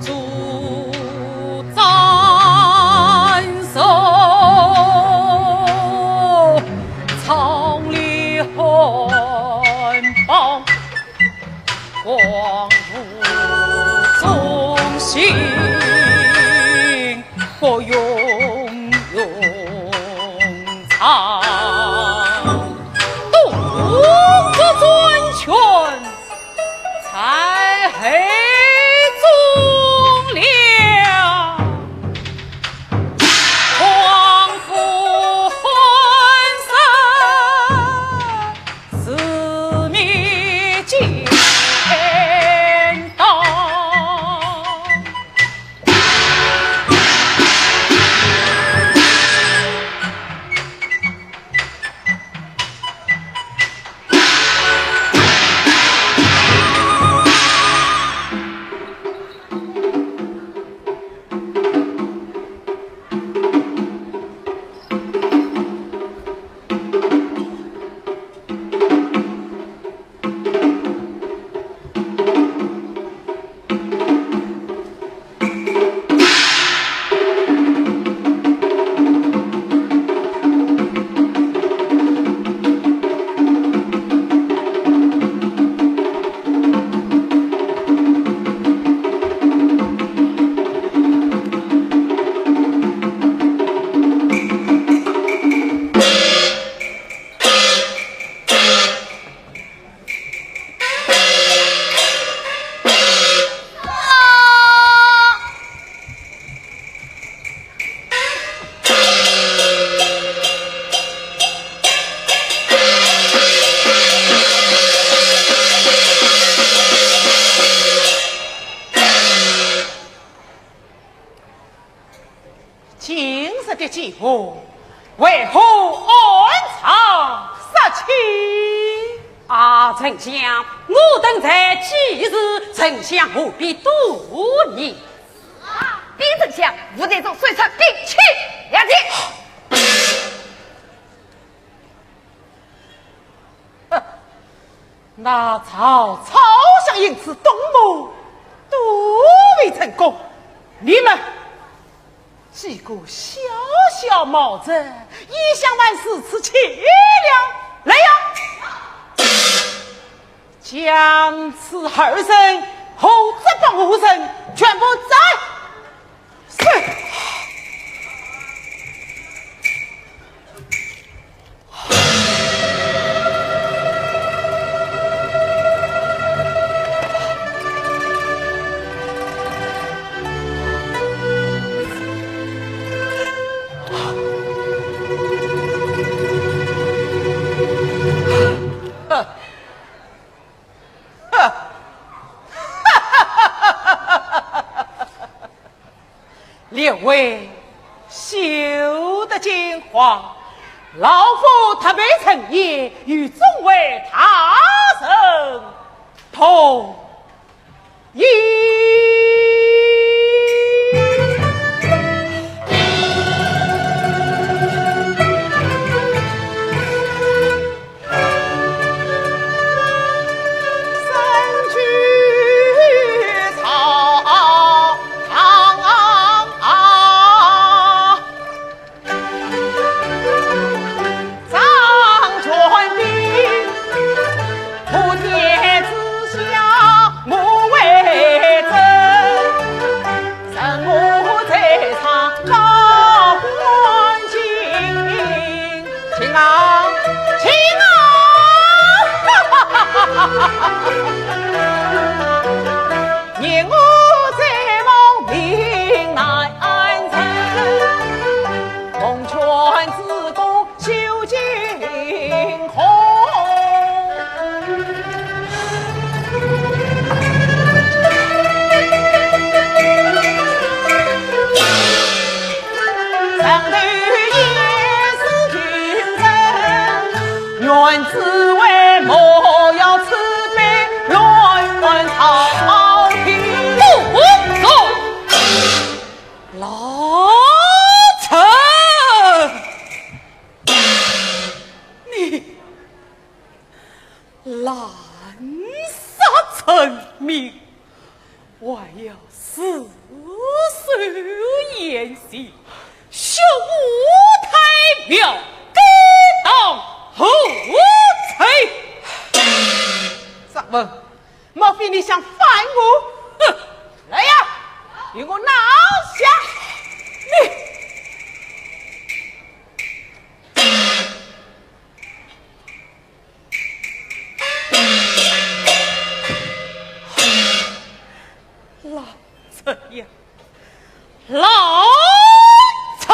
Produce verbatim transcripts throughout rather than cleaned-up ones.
主斩首，壮丽汉邦，光武忠心，不容容臧。东吴作专权， 在黑中了，匡扶汉室，是灭奸党。 今日的计谋，为何暗藏杀机？啊，丞相，我等在几时，丞相何必多言？啊，禀丞相，吴太祖率领兵器要紧。 那曹操想因此动谋，都未成功。你们几个小小毛贼，也想犯如此气量？来呀！将此二人和这帮胡人全部斩！是。 列位，休得惊慌，老夫特备神医，与众位大人同饮。首演戏，学武太庙，该当何罪？张文，莫非你想反我？哼！来呀，与我拿下！你！ 老贼呀，老贼！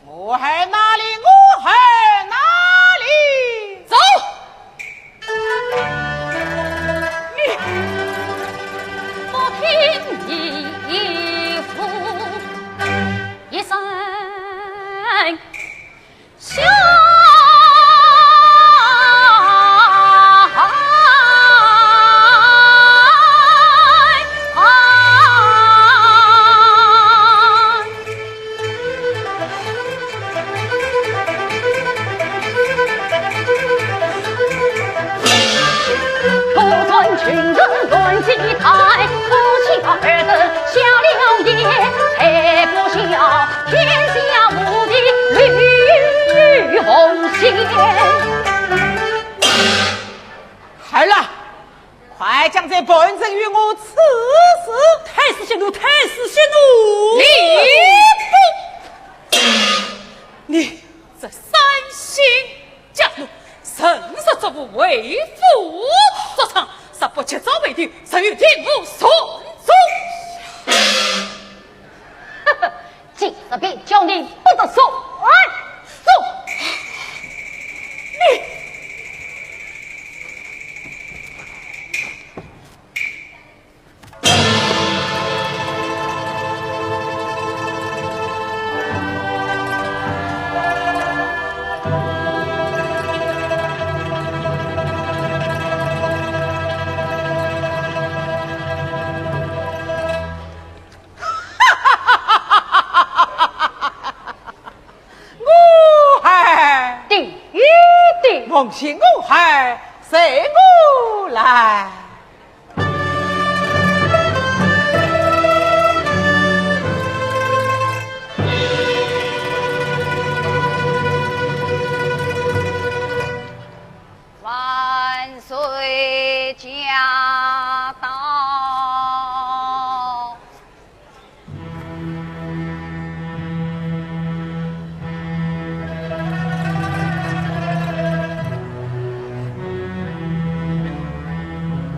我害哪里？我害哪里？走！你不听你父一声 好了，快将这叛贼与我处死！太师息怒，太师息怒！你不，你这山西 家奴，人若作恶，为父作伥，若不及早为定，任由定府从重。既是变，叫你不得说。哎，说！你！ 我害，对，对，奉行我害，随我来。 万岁驾到！ 万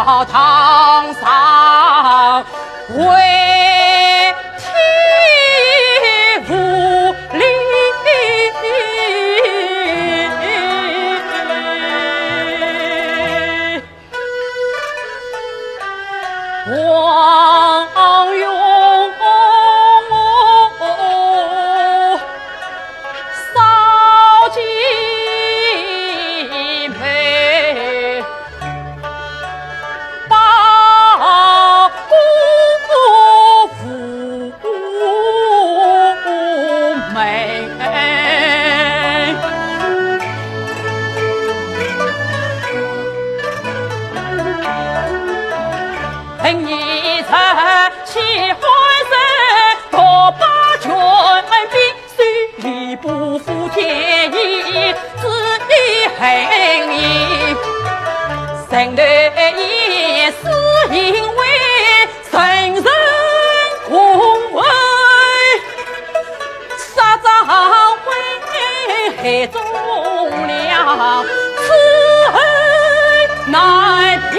堂上为天无力。王永扫尽霉。 报国父门。恨你这欺汉人，独霸权柄， 虽不负天意，只因恨你。人头一死，因为人人共愤，杀张飞害忠良，此恨难平。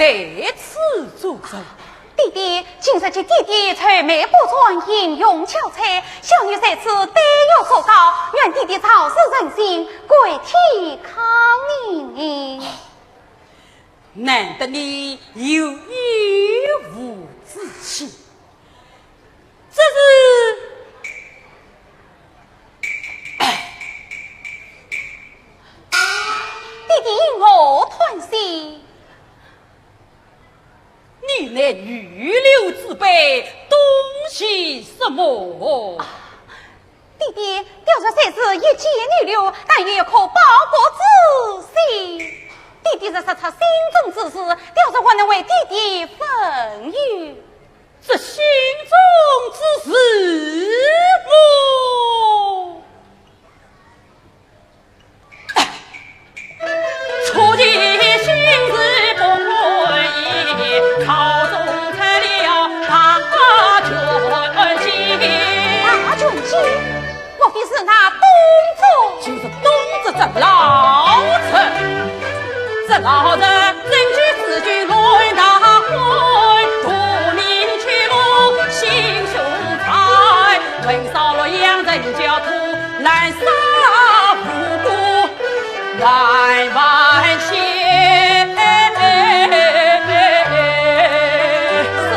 在此作甚？爹爹，今日见爹爹愁眉不展，形容憔悴，小女在此对月作告，愿爹爹早日成亲，贵体康宁。难得你有言无之气，只是，爹爹因何叹息？ 你那女流之辈，东西什么？爹爹，雕琢虽是一介女流，但有一颗报国之心。爹爹若说出心中之事，雕琢还能为爹爹分忧。这心中之事么？ 大权卿，莫非是那东宗？就是东宗这老贼。这老贼，如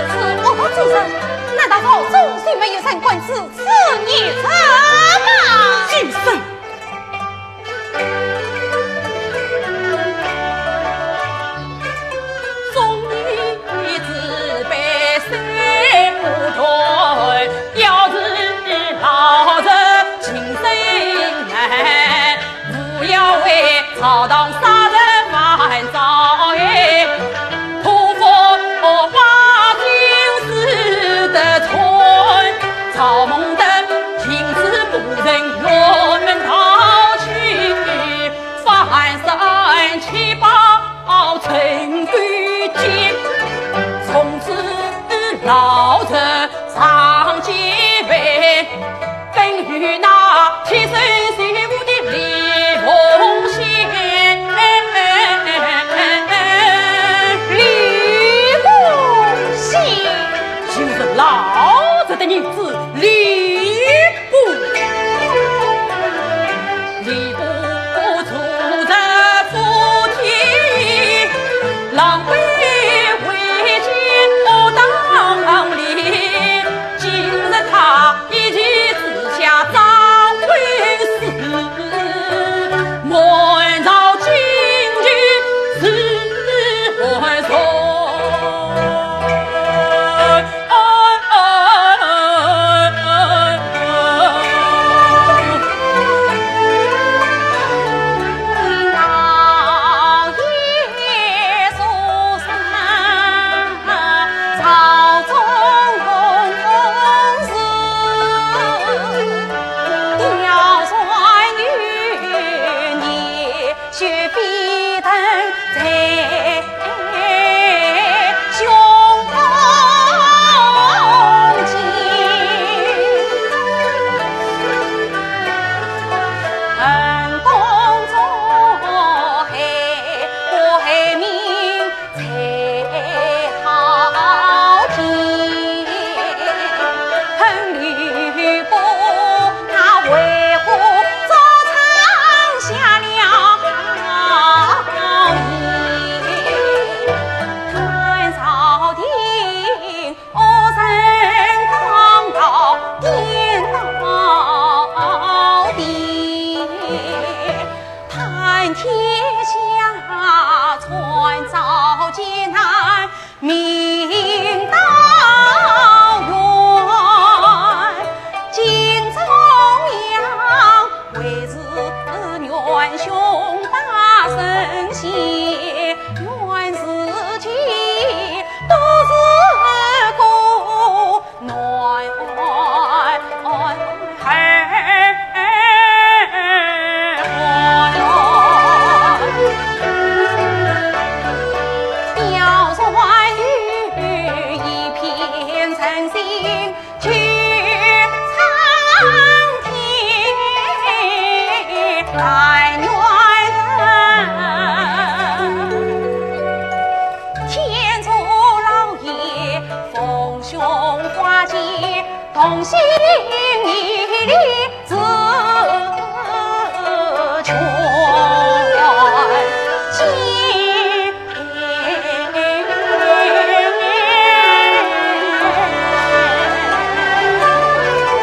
此恶毒之人，难道朝中就没有人敢治此孽人吗？畜生！ 李凤喜，就是老贼的儿子李布。同心一力自全心。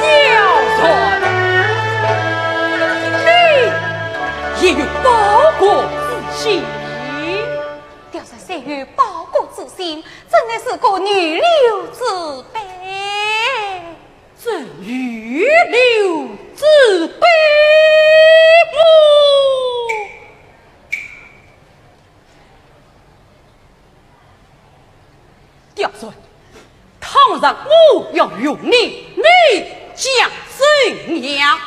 刁钻，你也有报国之心？刁钻虽有报国之心，怎奈是个女流之辈。 这女流之辈么？刁钻，倘若我要用你，你将怎样？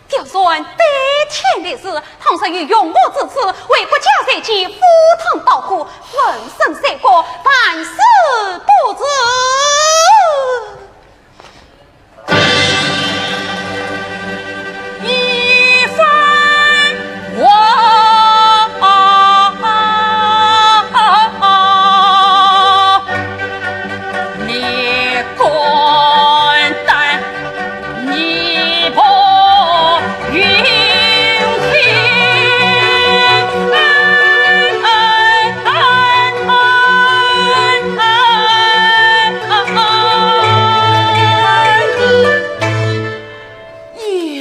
刁钻，对天立誓，倘若有用我之处，为国家社稷赴汤蹈火，粉身碎骨，万死不辞。 一番话，你敢担，你不用心。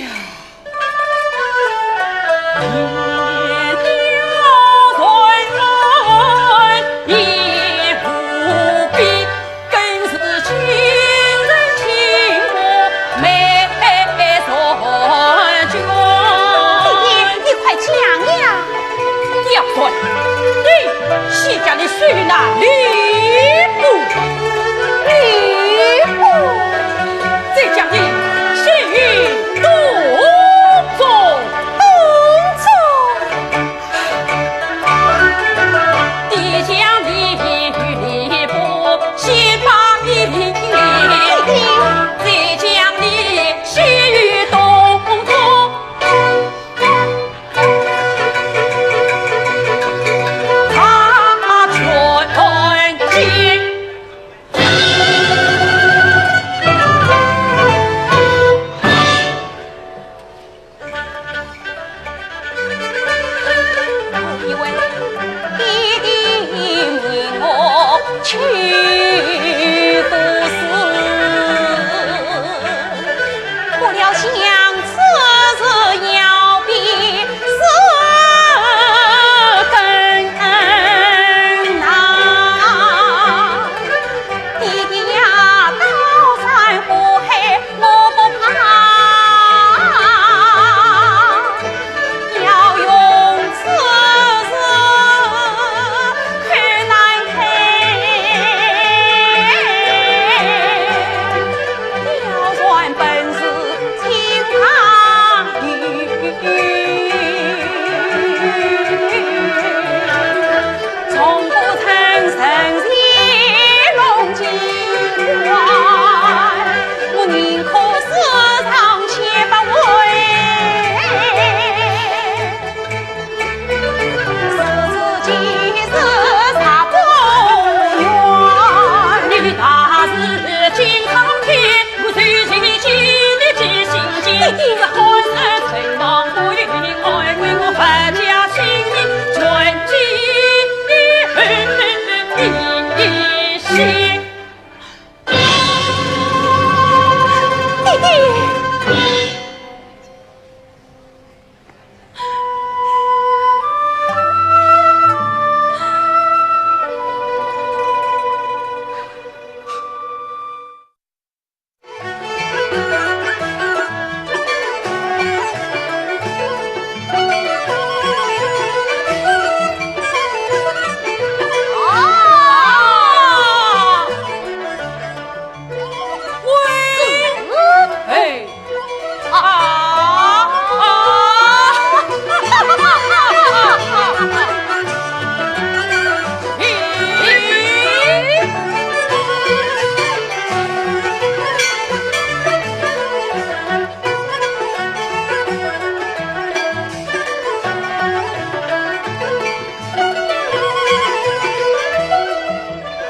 呀！ 你快讲呀！刁钻，你先将你手拿吕布。吕布？再将你手拿东吴。东吴？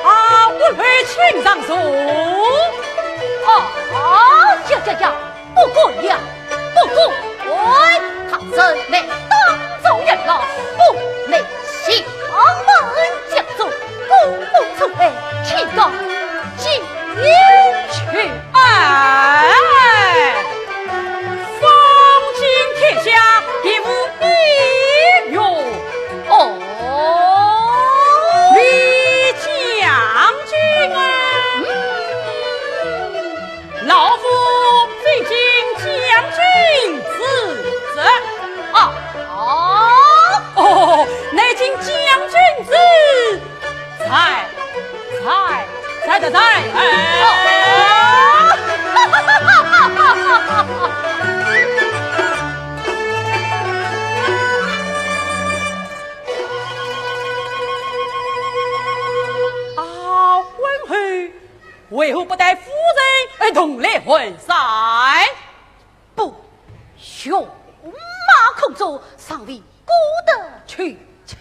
啊，我来请上座。啊，啊，这样不过了，不过。喂，他人乃当朝元老，不能相问。将军，姑母出来，岂敢进去？哎，方卿殿下，别无礼哟。哦，李将军啊。嗯。 老夫参见将军之责。啊，哦，乃参见将军之在，在，在，在，在，哎。哦。啊，温侯 为何不带夫人一同来寒山？不，犬马空中，尚未顾得去妻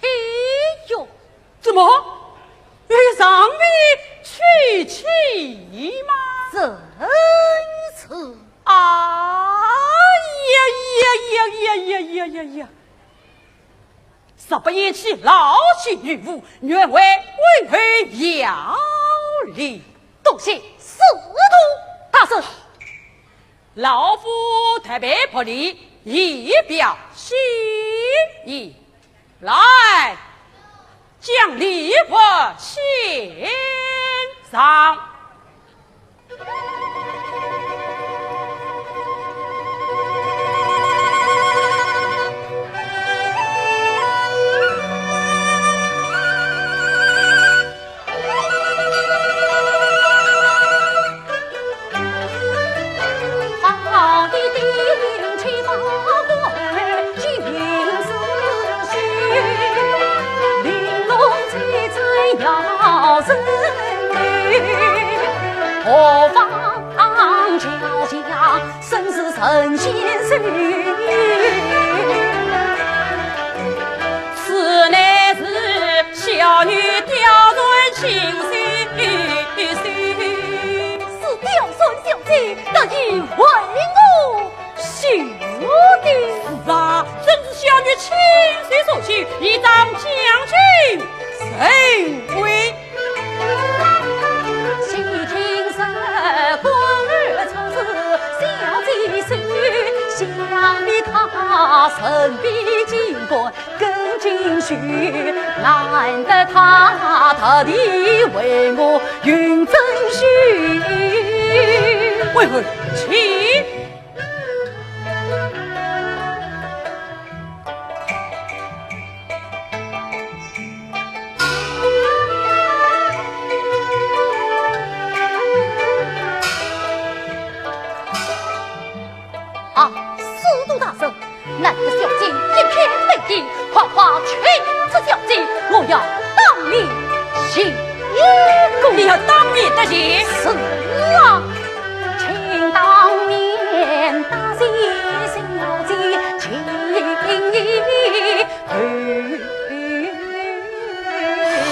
哟。怎么？你尚未娶妻吗？正是。哎呀呀呀呀呀呀呀呀！ 若不嫌弃劳心于无，愿为温侯效力。多谢司徒大人。老夫特备薄礼，以表心意。来，将礼物献上。 此乃是小女刁钻心事。是刁钻小姐，得意为我 兄弟。是啊，正是小女亲手所绣，以彰将军神威。细听是官儿出自小姐手，想必她身边经过 跟进去，难得她特地为我云蒸许。为何？请。啊，司徒大人， 难得小姐一片美意，快快请出小姐，我要当面谢过。你要当面得谢？是啊，请当面答谢小姐情意。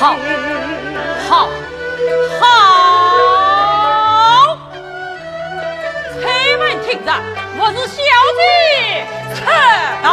好，好，好。 开门听着，我是小姐出道。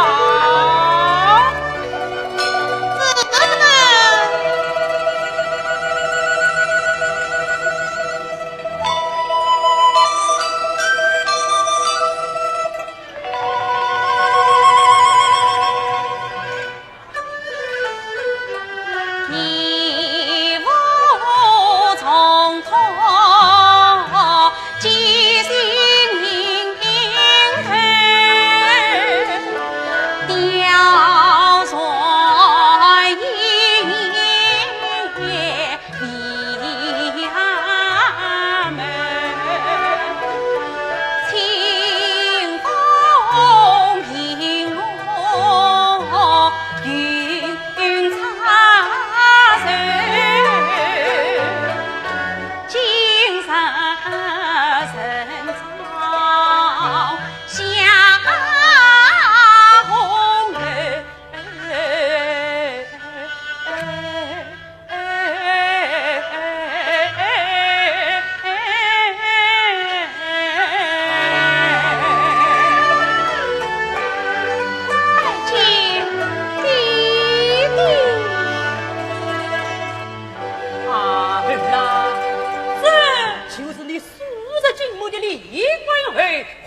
我的李贵后，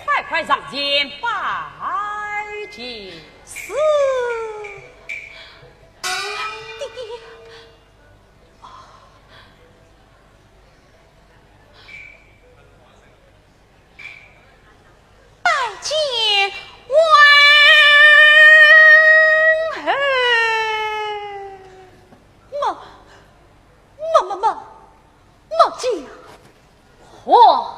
快快上前拜见。是。爹爹。拜见王后。没，没，没，没，没见皇后。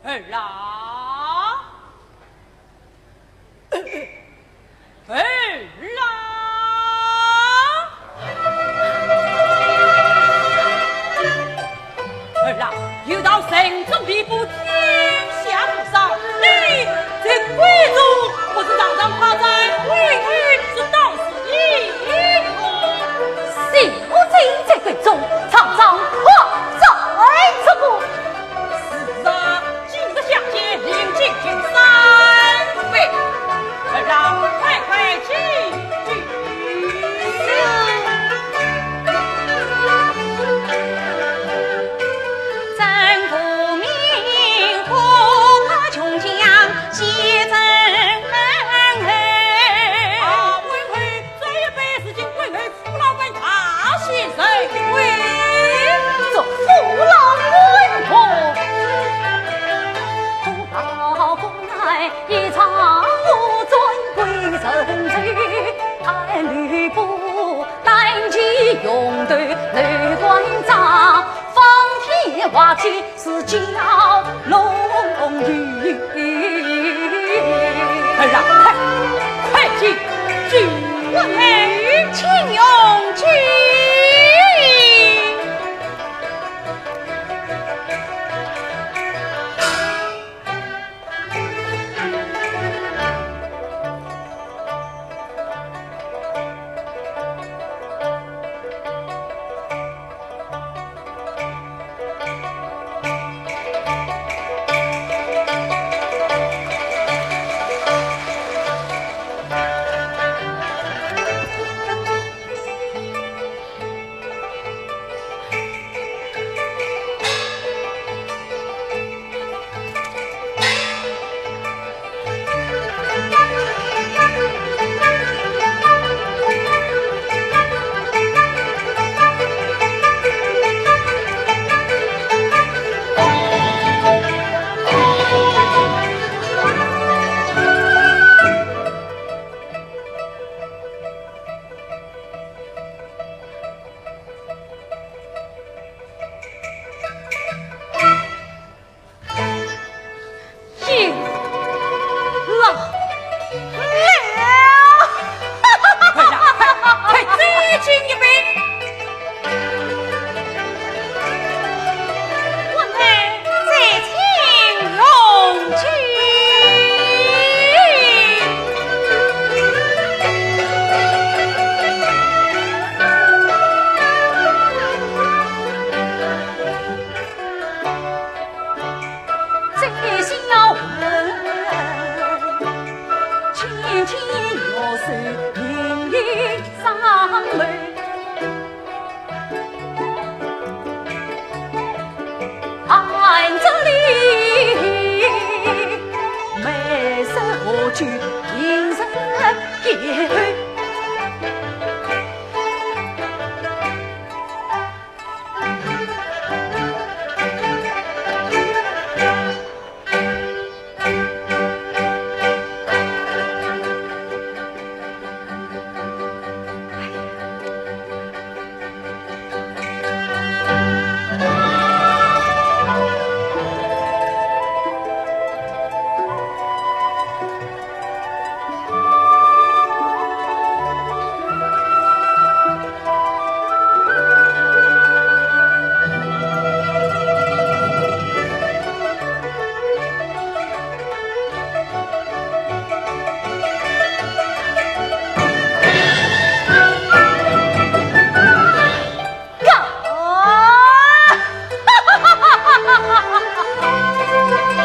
儿啊，儿啊！ 儿啊，有道人中必不天下无双，你这贵族不是常常夸赞贵女是道士一个？小姐在贵中常常夸赞这个。是啊，今日相见，另进行三杯。 儿啊，快快请进。啊，为何这一杯是敬贵后 父老官大喜人归。祝父老官大。父老官大一场，我尊贵人才，爱吕布，单骑雄斗刘关张，方天画戟 是蛟龙羽。儿啊，快，快进，进。我儿，请用酒。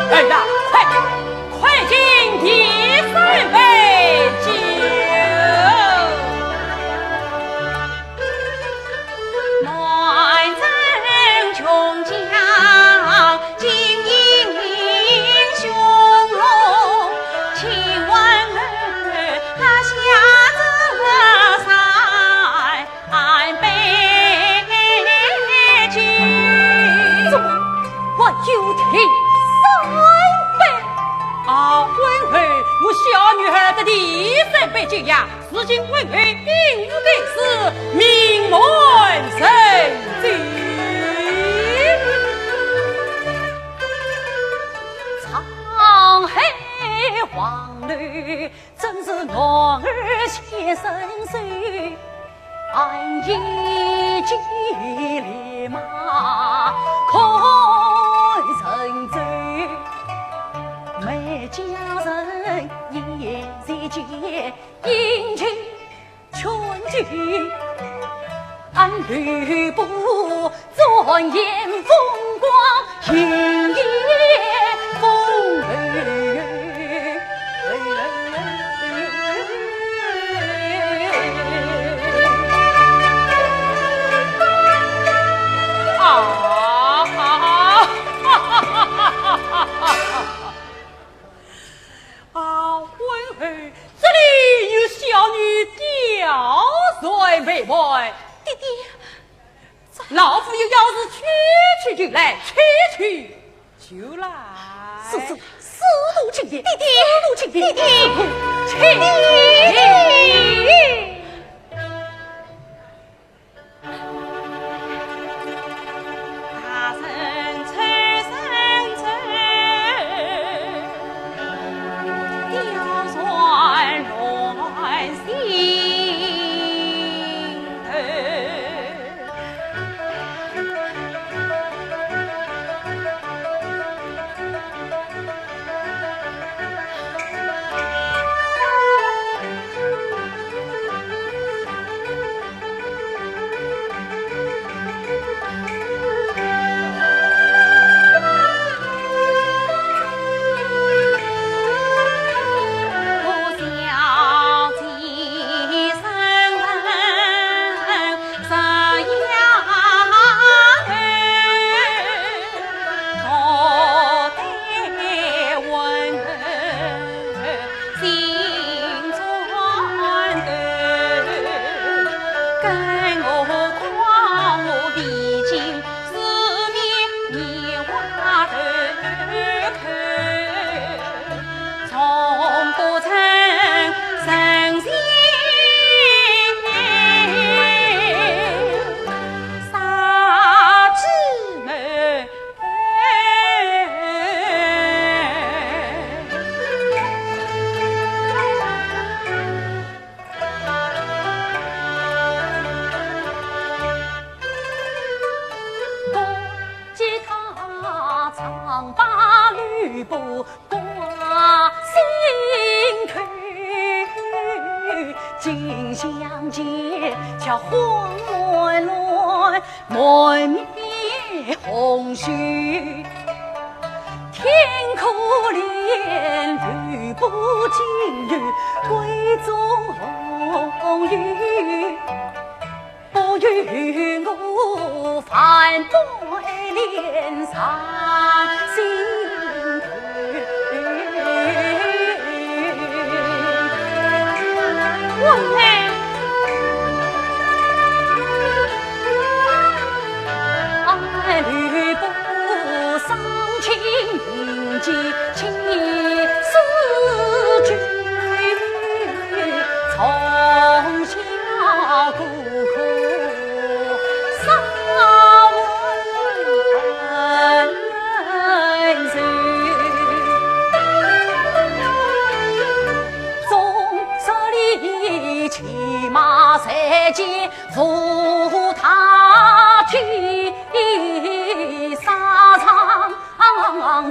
哎呀，快，快进第三杯酒。怎么还有第三杯？啊，喂喂，我小女儿的第三杯酒呀，如今喂喂，并无该事，名满人间。沧海黄土， 正是男儿先生手，俺一骑烈马看神州，每家人也是见饮酒 劝酒，俺吕布转眼风光，云烟风流。啊！ 啊，昏儿，这里有小女吊睡未还。爹爹，这老夫有要事，去去就来，去去就来。速速，速度请便，爹爹，速度请便，爹爹，速度请便。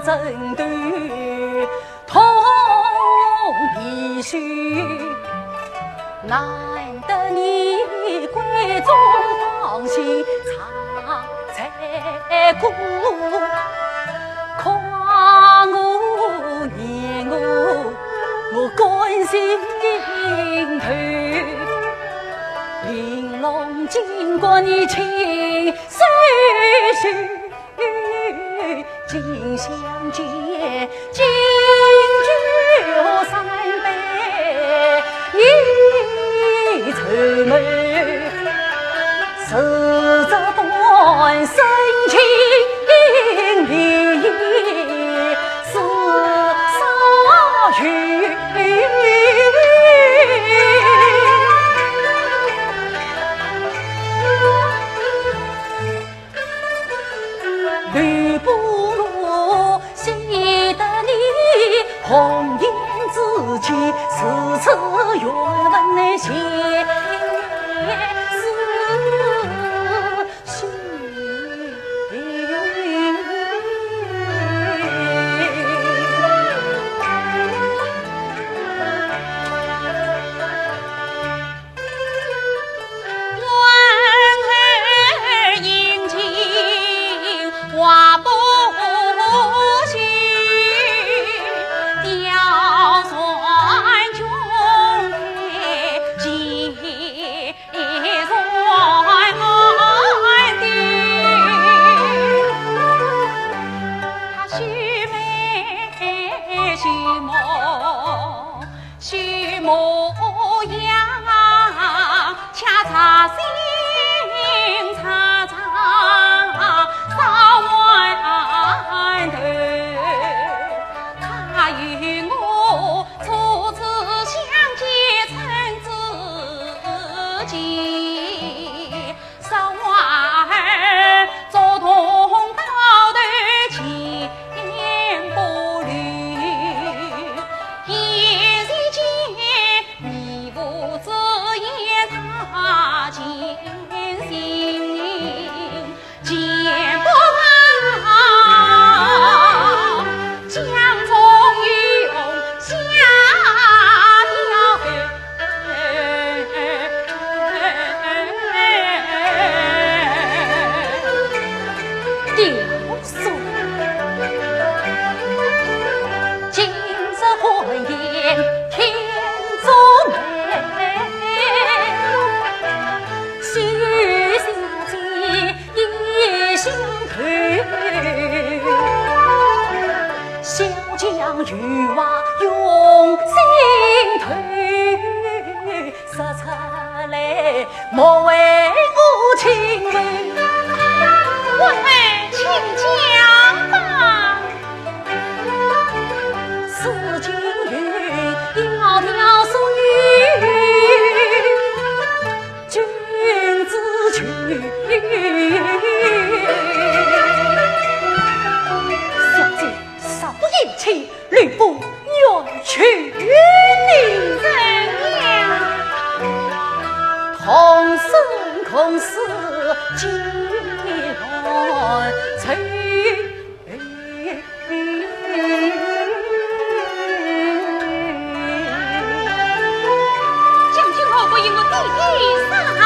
争斗痛一宿，难得你闺中芳心常在顾，夸我念我，我甘心投。玲珑金冠你亲手绣， 金镶嵌，金酒三杯一斟满，十指断，深情蜜意似烧云。 吕布若喜得你，鸿雁之期，如此愿闻前世序。 小姐，少言轻，吕布远去。怎样？将军何故与我弟弟商量？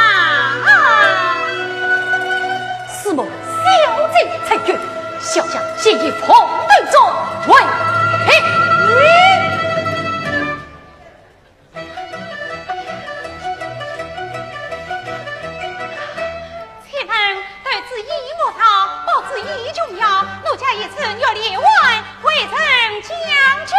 是么？小姐才决，小将先与凤斗转会。 且问，得知一魔逃，不知一琼瑶，奴家一时欲连环回城，将军。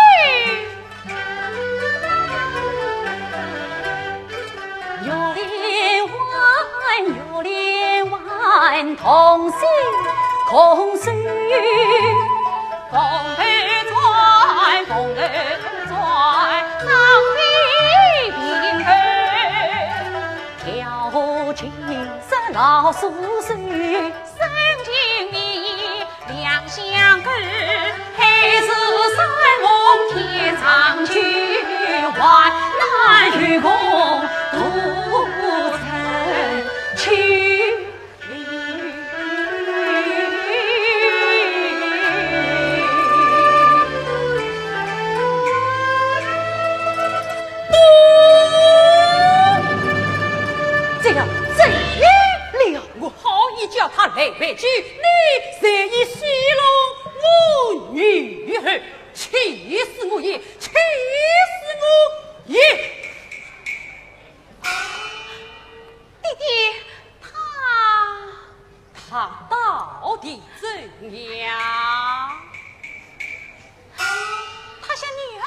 为救你，才以戏弄我女儿，气死我也，气死我也！爹爹，他，他到底怎样？他向女儿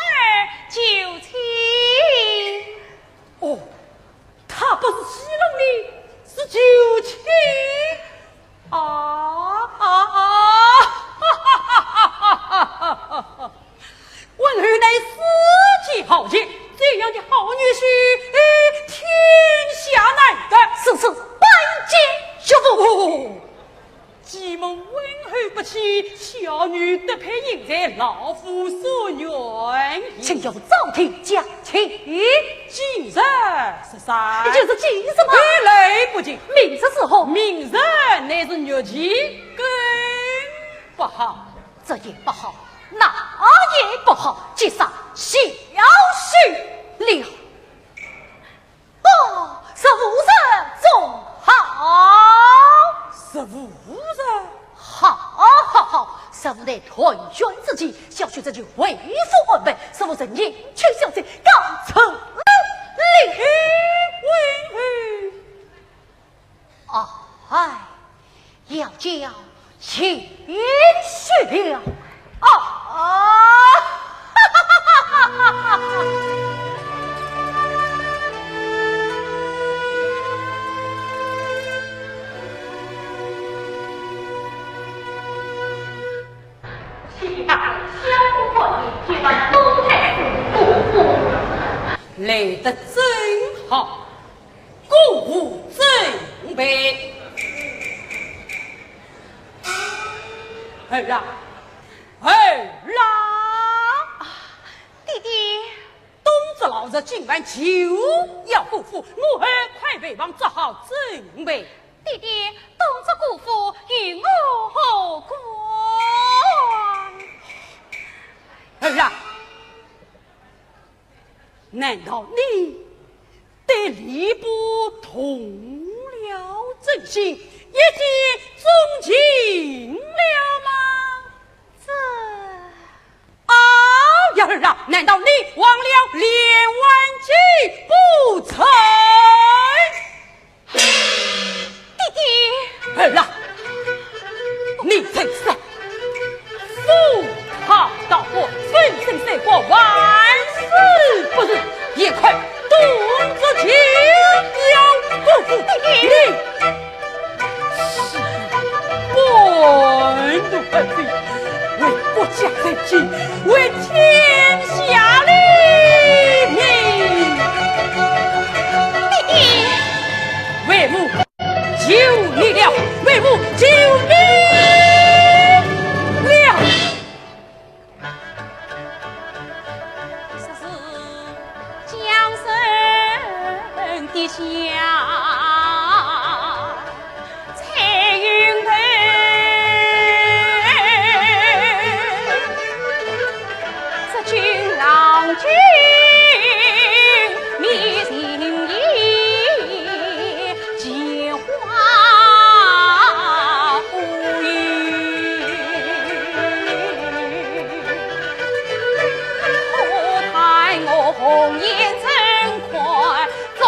求情。哦，他不是戏弄你，是求情。啊啊啊！哈哈哈哈哈哈！ 温侯乃世间豪杰，这样的好女婿，哎，天下难得。此事本县岳父。哦，既蒙温侯不弃，小女得配，应在老夫所愿矣。请岳父照听讲起。今日十三，就是今日嘛。哎，来不及。明日是何？明日乃是月期，更不好。 这也不好，那也不好，既是小婿了。哦，十五日总好。十五日？好，好，好，十五日团圆之期，小婿这就回府安排，十五日迎娶小姐，告辞了。哎，喂，喂。 哎，要叫贤婿了啊！来得正好。 过府准备。儿啊，儿啊！爹爹。冬至老日今晚就要过府，我儿快回房做好准备。爹爹，冬至过府与我何关？儿啊， 难道你对吏部动了真心，一见钟情了吗？这……啊，呀儿啊，难道你忘了连环计不成？ 爹爹。儿啊，你真是夫道道，粉身碎骨，万死不辞，也快动这情要不服你。半路而废，为国家争气，为天下立命。爹爹。为父 救你了，为父救你了。说是江山的下，彩云头，这君郎君面情意。 见花无语。可叹我红颜怎堪终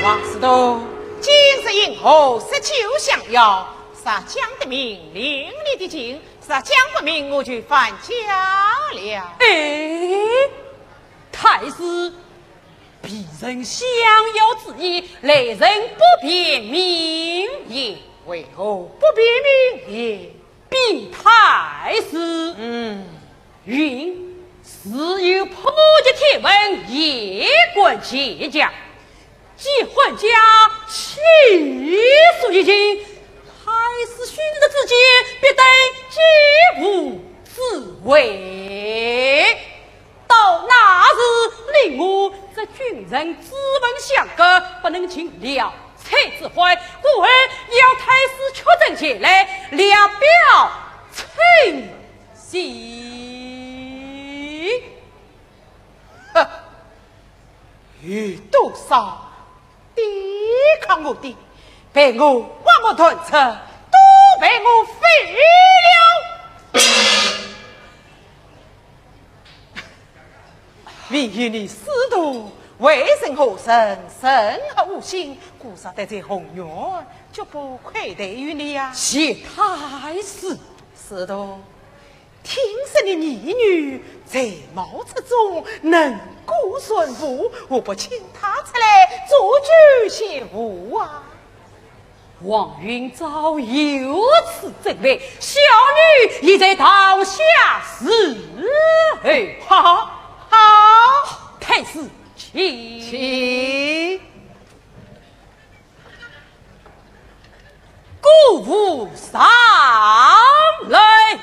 王司徒，今日因何设酒相邀？若讲得明，领你的情；若讲不明，我就反家了。哎，太师， 卑人相邀之意，来人不便明言。为何不便明言？禀太师。嗯。云：自有破解天文，夜观乾坤，既还家，气数已尽，太师兄侄之间，必定皆无子嗣。 到那时，你我这君臣之门相隔，不能尽了妻之欢，故而邀太师屈尊前来，聊表亲情。哼，有多少抵抗我的，被我刮目断齿，都被我废了。 问于你师徒为人何人，甚合吾心，故所得罪宏远，绝不愧对于你呀。谢太师。师徒，听说你义女才貌出众，能歌善舞，何不请她出来做酒献舞啊？ 王允昭有此珍陪，小女已在堂下侍候。好，好。太师，请。请。姑父上来。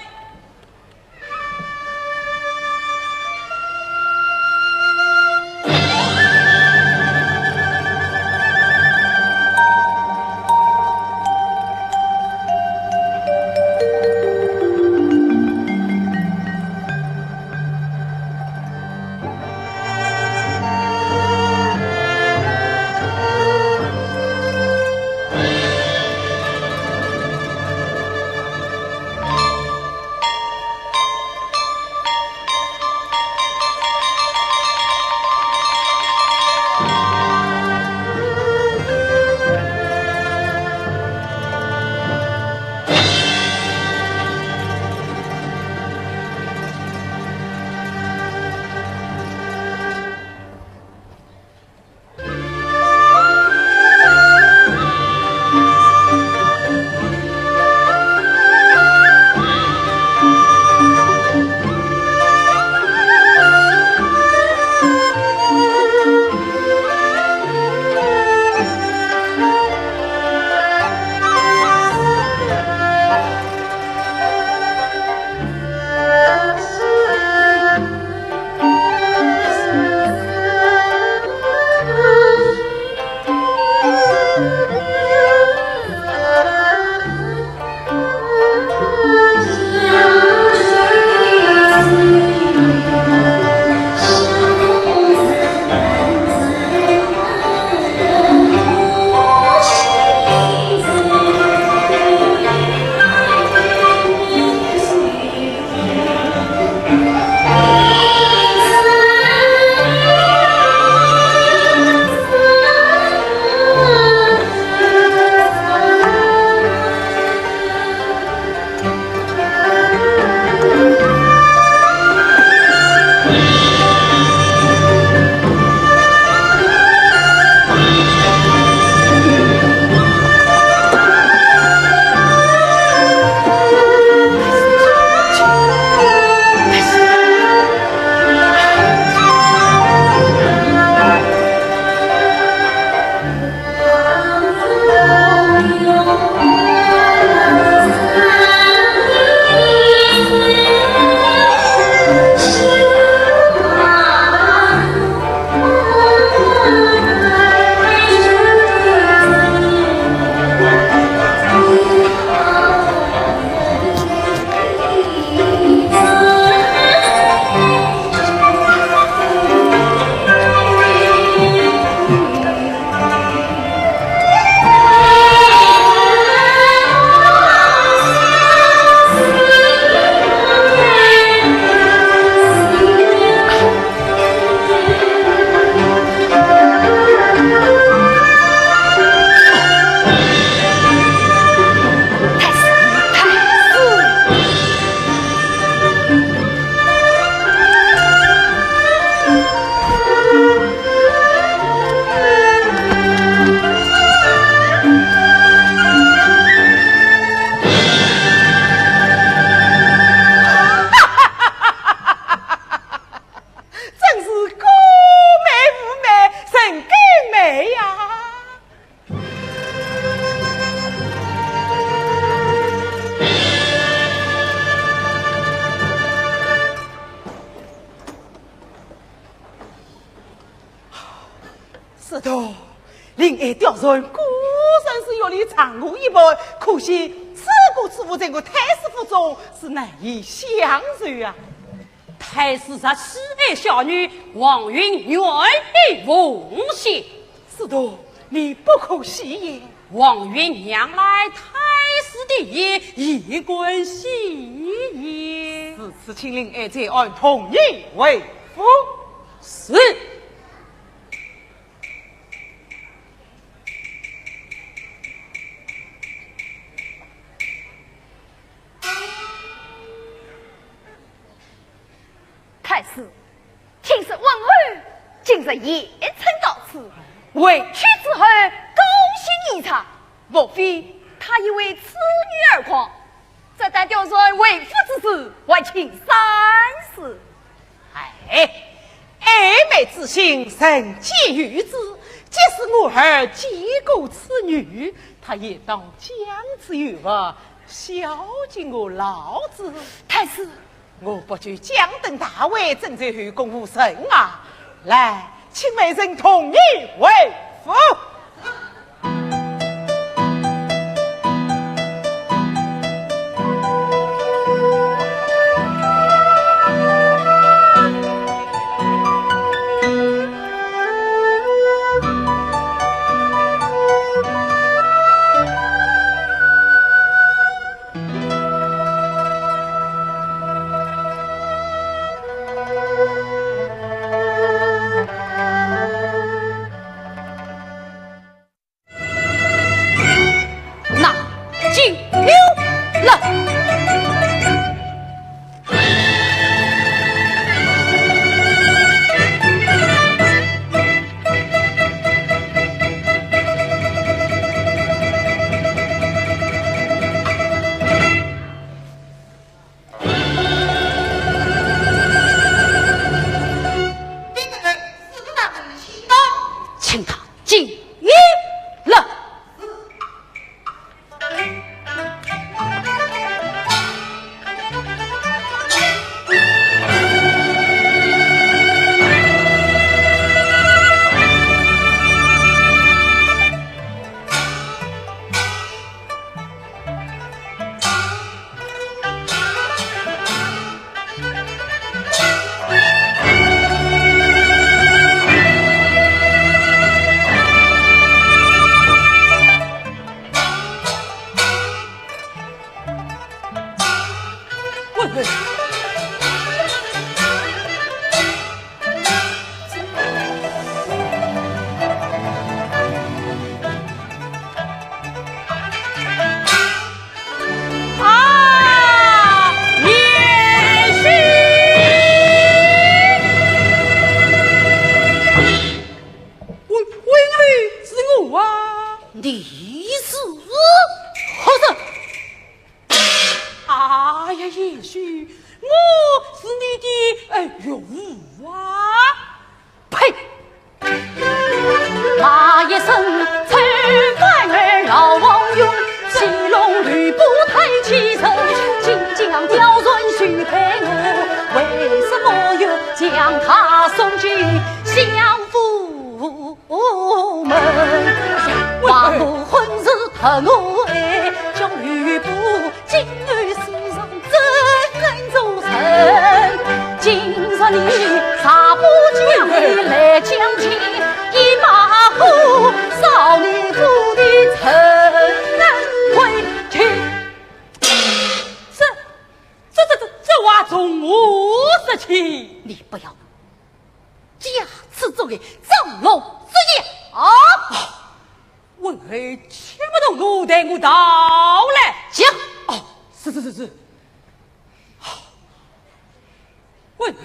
是的，令爱刁钻，果然是玉里藏我一半，可惜此个此物在我太师府中是难以享受啊。太师若喜爱小女，王允愿意奉献。是的，你不可戏言。王允让来太师的意，以观其意。如此，请令爱在案同意回府。是。 太师，听说文侯今日也曾到此，回去之后高兴异常，莫非他也为此女而狂？这等刁钻回府之事，还请三思。哎，爱妹之心，人皆有之。即使我儿见过此女，他也当将之于物，孝敬我老子。太师， 我不求将登大位，征战后宫无甚啊。来，请美人同你回府。请他进来。啊，贤婿！喂，喂，是我啊。你是何人？哎呀，贤婿，我是你的，哎，岳父啊。呸！ 那一声，抽干儿老王勇，戏弄吕布太欺人，竟将刁钻许配我，为什么又将她送进相府门？话我婚事特我爱，叫吕布 今后世上怎能做人？今日你若不将你来将情，一把火烧你府的陈恩贵去。这，这，这，这，这话从何说起？你不要假痴作孽，装聋作哑啊！ 文侯，且不动怒，待我道来。讲。哦，是，是，是，是。文侯，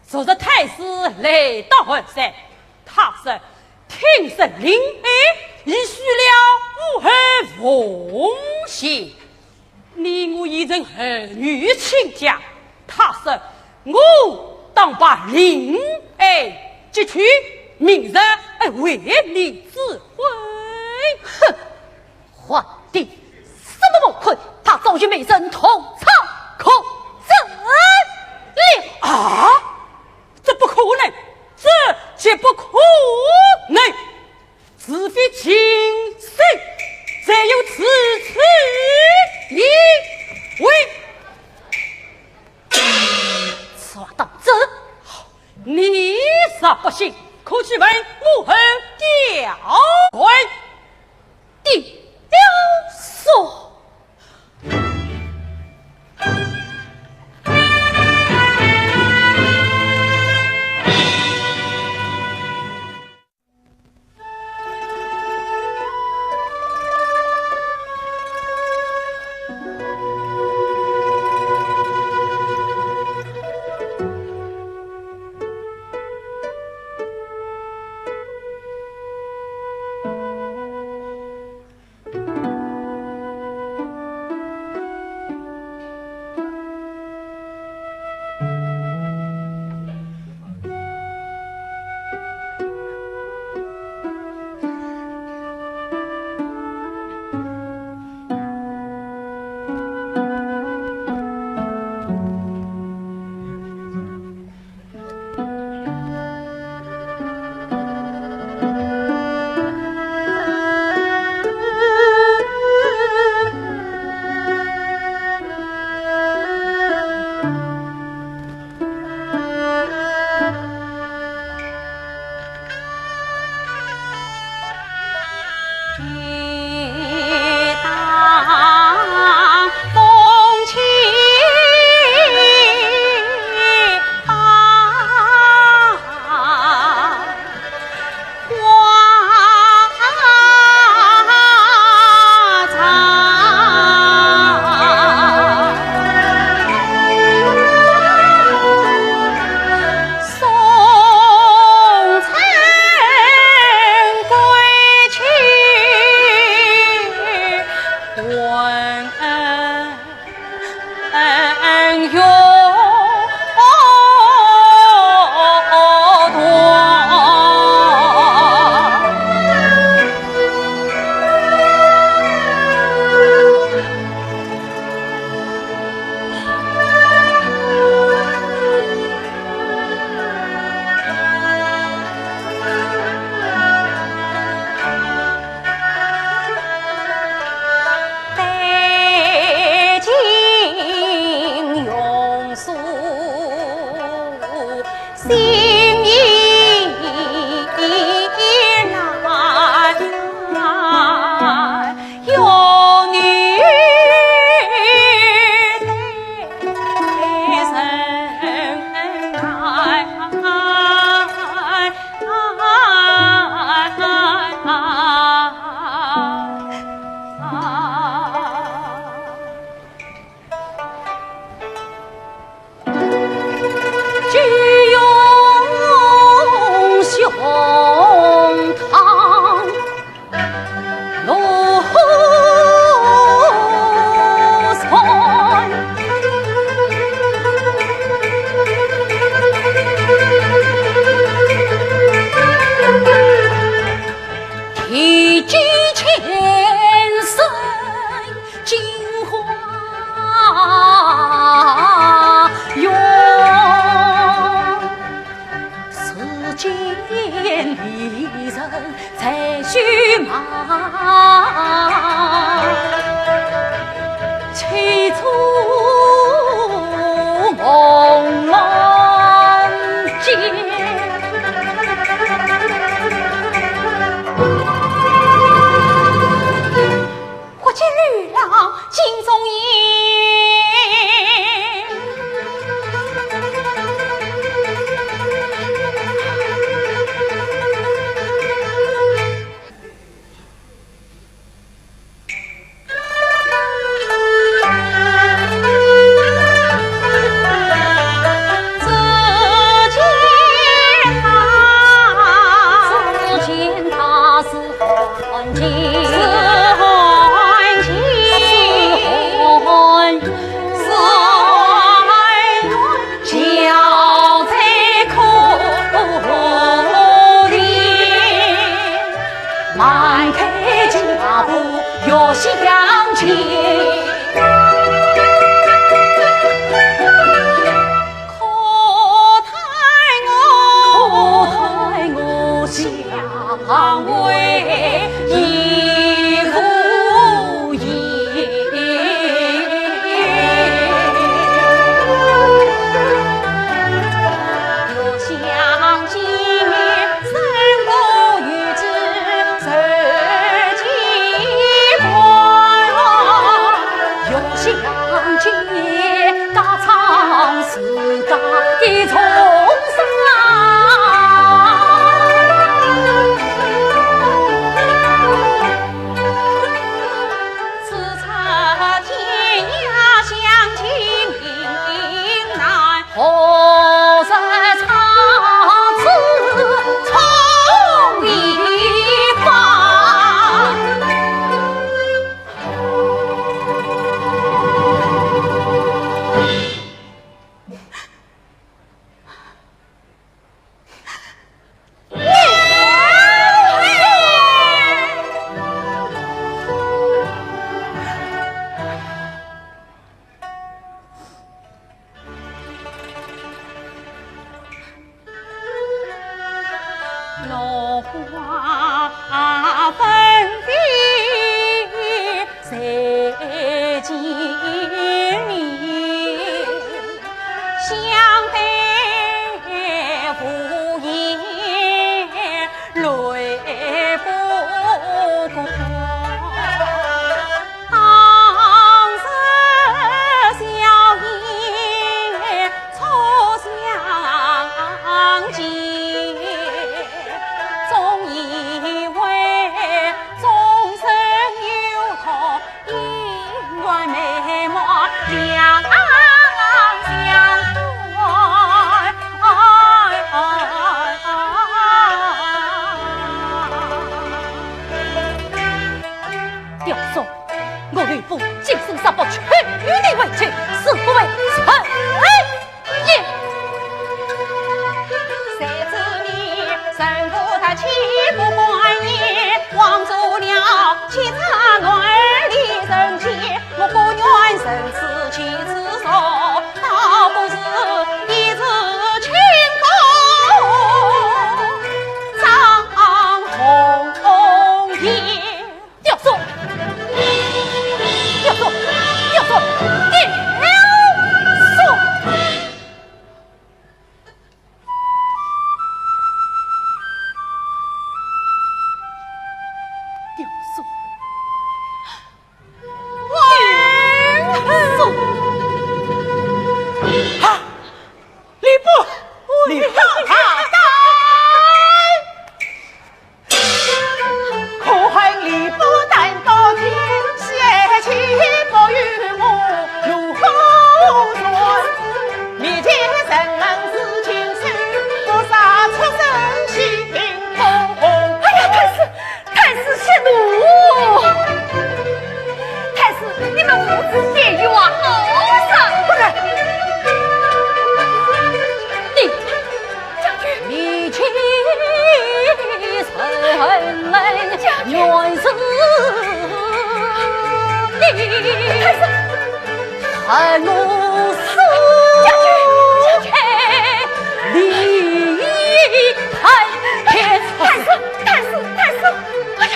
昨日太师来到寒山，他说听说令爱已许了武侯奉献。 你我已成儿女亲家，他说我当把令爱接去，明日为你指婚。哼，皇帝，什么不可？他早与美人同床共枕了。啊，这不可能，这绝不可忽见女郎镜中影。刁送，我刘邦今生杀不娶你为妻，死不为妻。刁送，刁送，刁送，刁送！刁送！ 啊，吕布，吕布大胆！可恨吕布胆薄心，血气不与我如何算？面前人们是禽兽，不杀出身，性命不保。哎呀，太师， 太师息怒！太师，你们父子相遇啊，好生不忍。你，将军。你欺人们原是你。太师。 太师，太师，太师！哎呀，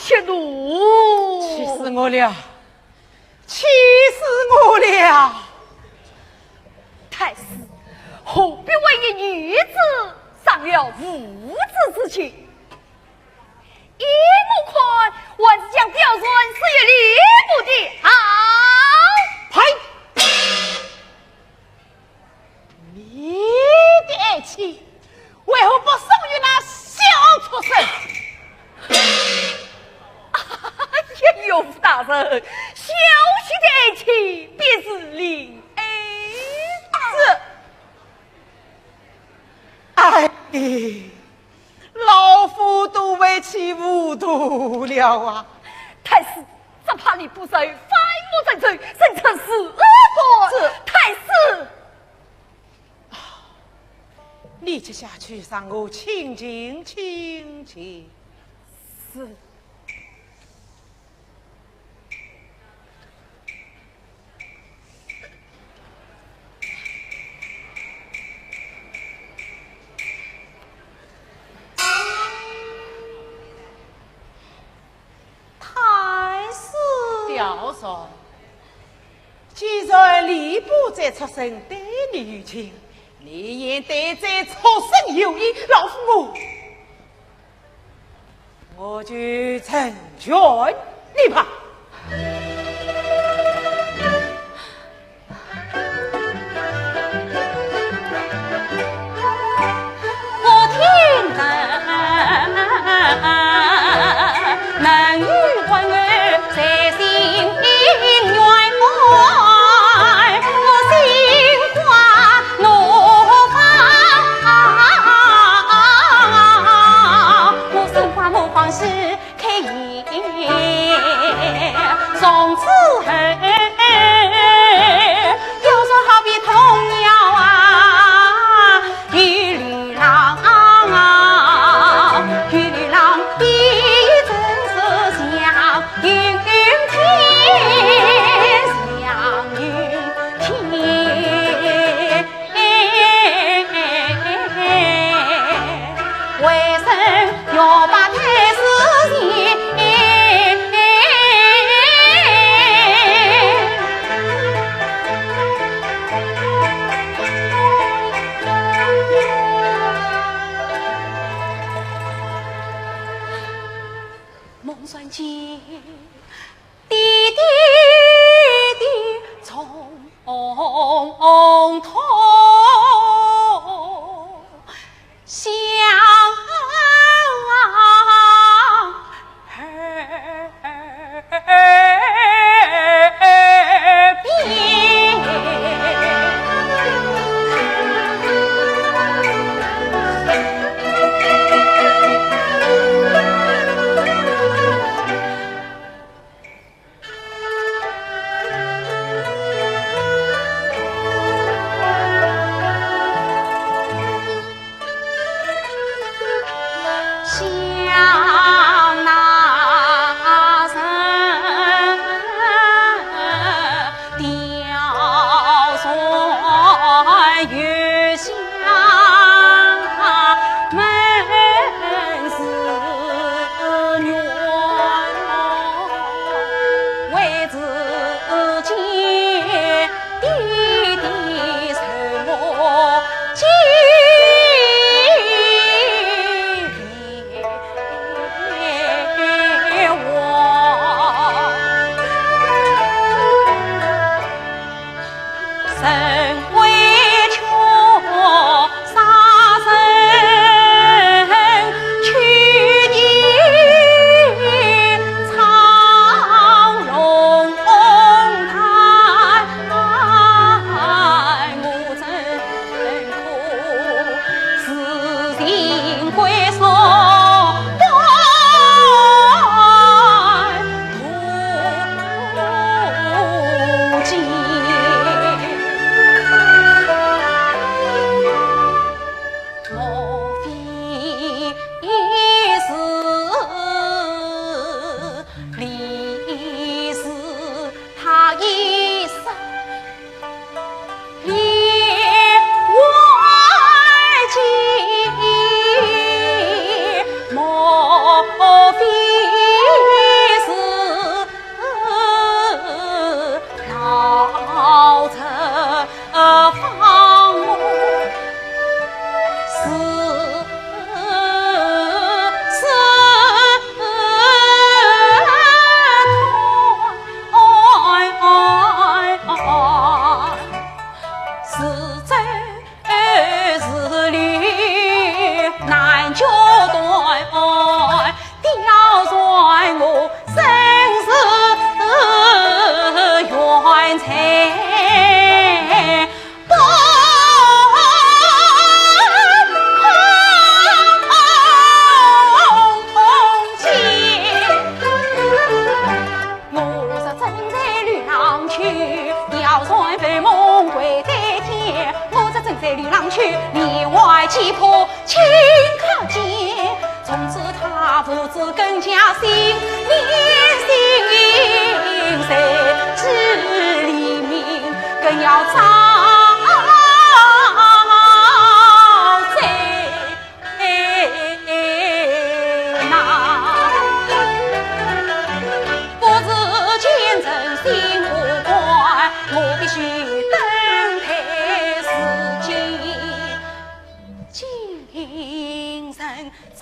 绝路。气死我了！气死我了！太师，何必为一女子伤了父子之情？依我看，还是将刁船赐予吏部的好。呸！你的爱妻为何不送与那小畜生？哎呀，岳父大人，小婿的爱妻便是令爱。是。哎，老夫都为妻糊涂了啊！太师，只怕你不慎反目成仇，生出事端。是。太师，你且下去让我清静清静。是。太师。刁人，既然吏部这畜生对你有情，你也对这畜生有意，老夫我，我就成全你吧。 从此后，有时好比童谣啊，有流浪啊，有流浪的真是像云天，像云天。 梦山间，滴滴滴，从头。几番轻叩见，从此他父子更加心连心，在这黎明更要遭罪。 那不是奸臣心不甘，我必须登台自尽。奸臣走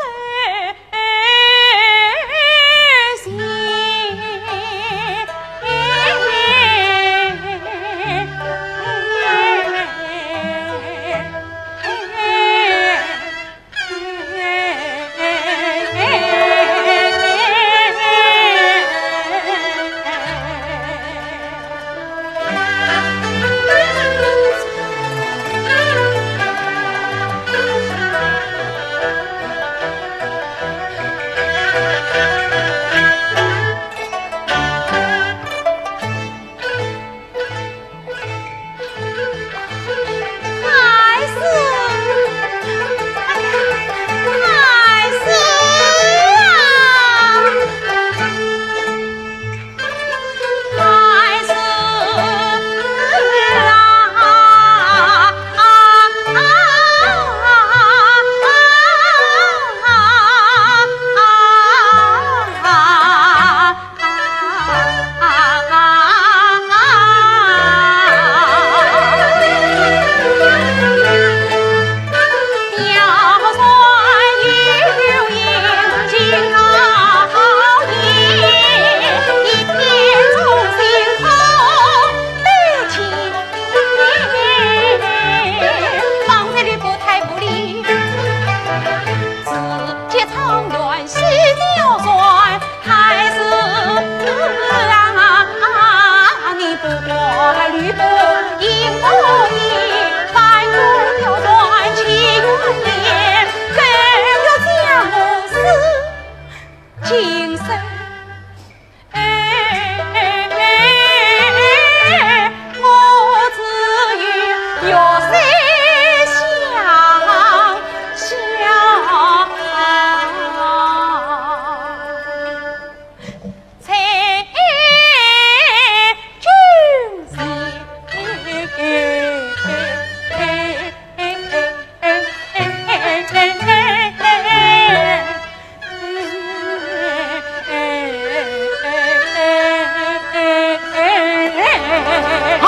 啊！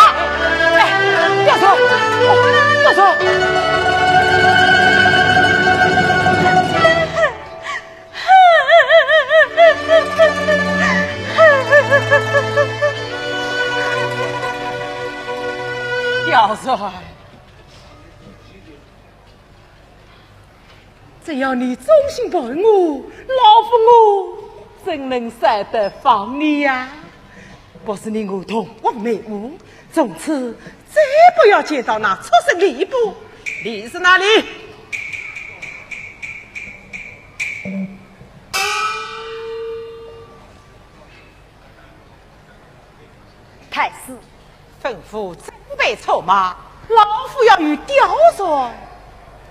哎，不要走，不要走！表叔， 只要你忠心陪我，老夫我怎能舍得放你呀？不是你我同往霉误，从此再不要见到那畜生吕布。吕氏哪里？ 太师，吩咐准备车马，老夫要与貂蝉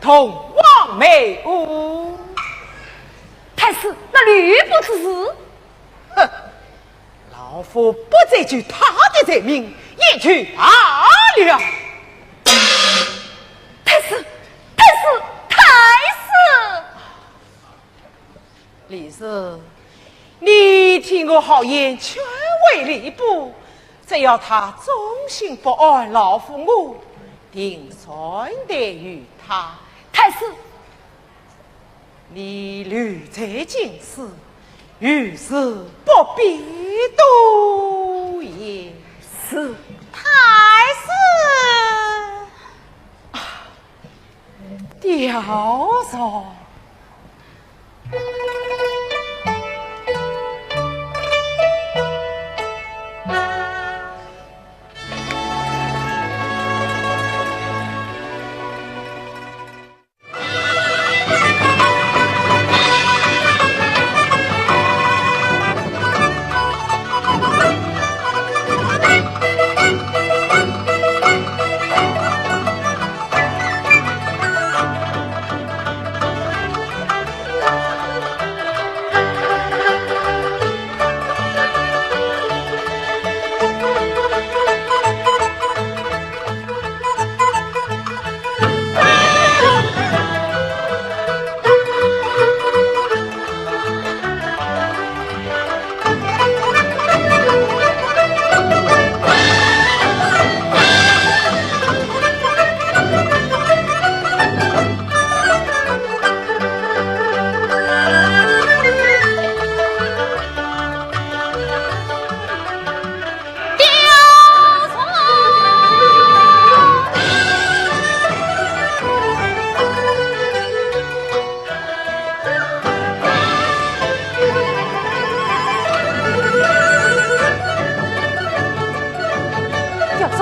同往霉误。太师，那吕布之事？哼，老夫不追究他的罪名，也就罢了。太师，太师，太师！ 李斯，你听我好言，劝慰吕布，只要他忠心不二，老夫我定善待于他。太师，你留在京师，遇事不必多言。是。太师。啊，貂蝉。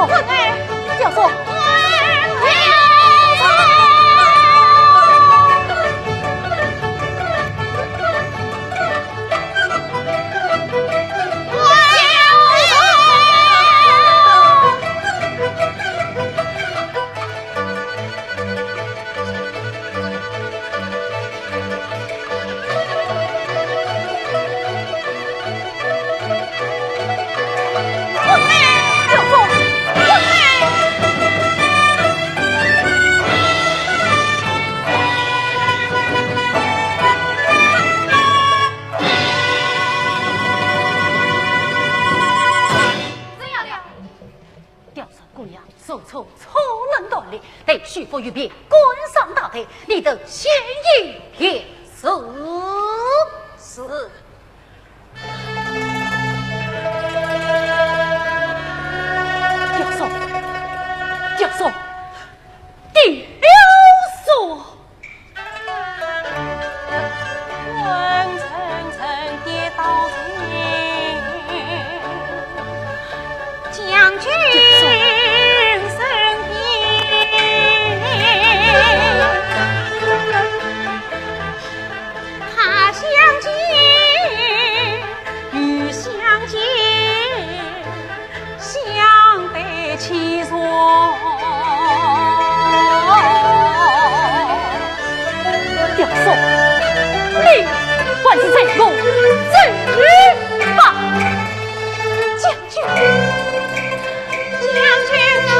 滚开！刁松，滚开！刁松姑娘，受挫，错能断力，待徐福与便赶上大队，你等先行便是。是。刁松，刁松，刁松。刁松，你还是随我走吧。将军，将军啊！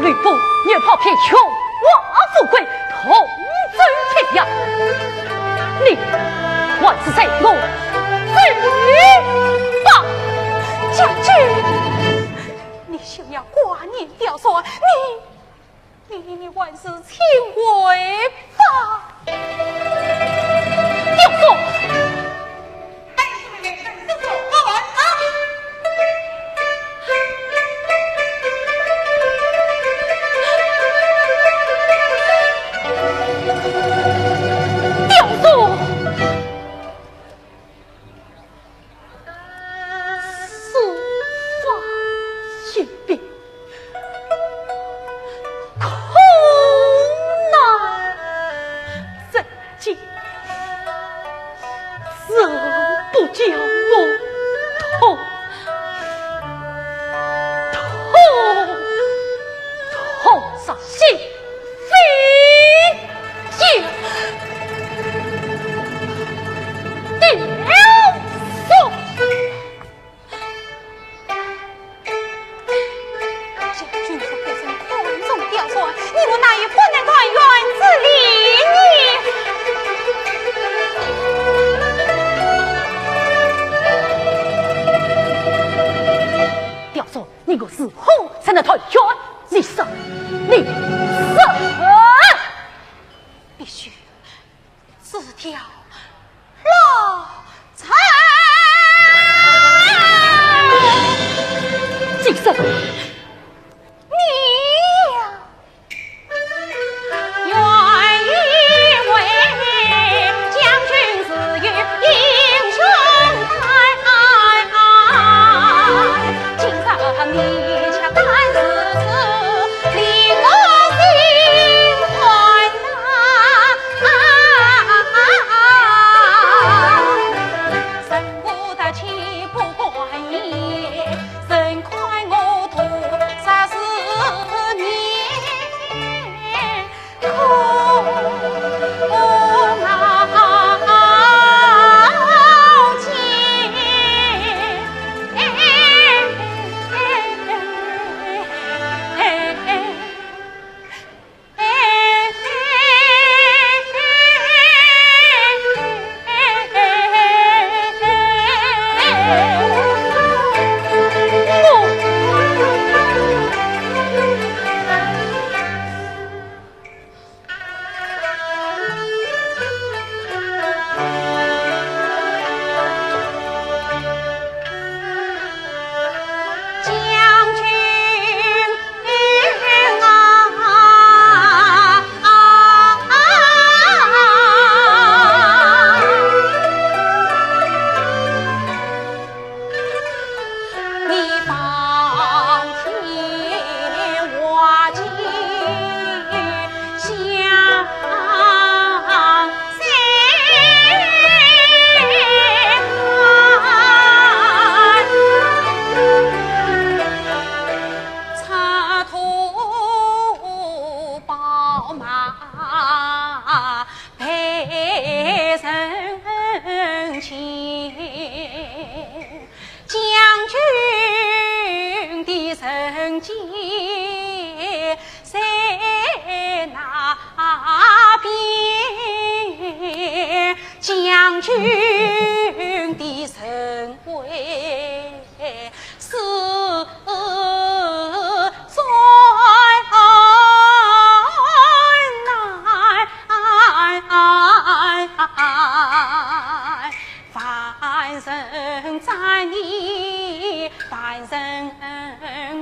吕布，你跑偏求王富贵，同舟天涯。你还是随我走吧。将军，你休要挂念刁钻，你，你，你还是请回吧。刁钻！ 刁钻！此话一毕，空难成计。 怎不叫我痛，痛，痛煞心肺呀！刁钻！ 将军若不曾看中刁钻，你我哪有不能团圆之理呢？刁钻，你我如何才能团圆？你说，你说！必须 辞掉老巢。今生你呀，愿意为将军自有英雄在。今生你却单是 将军的人间在哪边？将军的神位是在哪？ 万人赞你，万人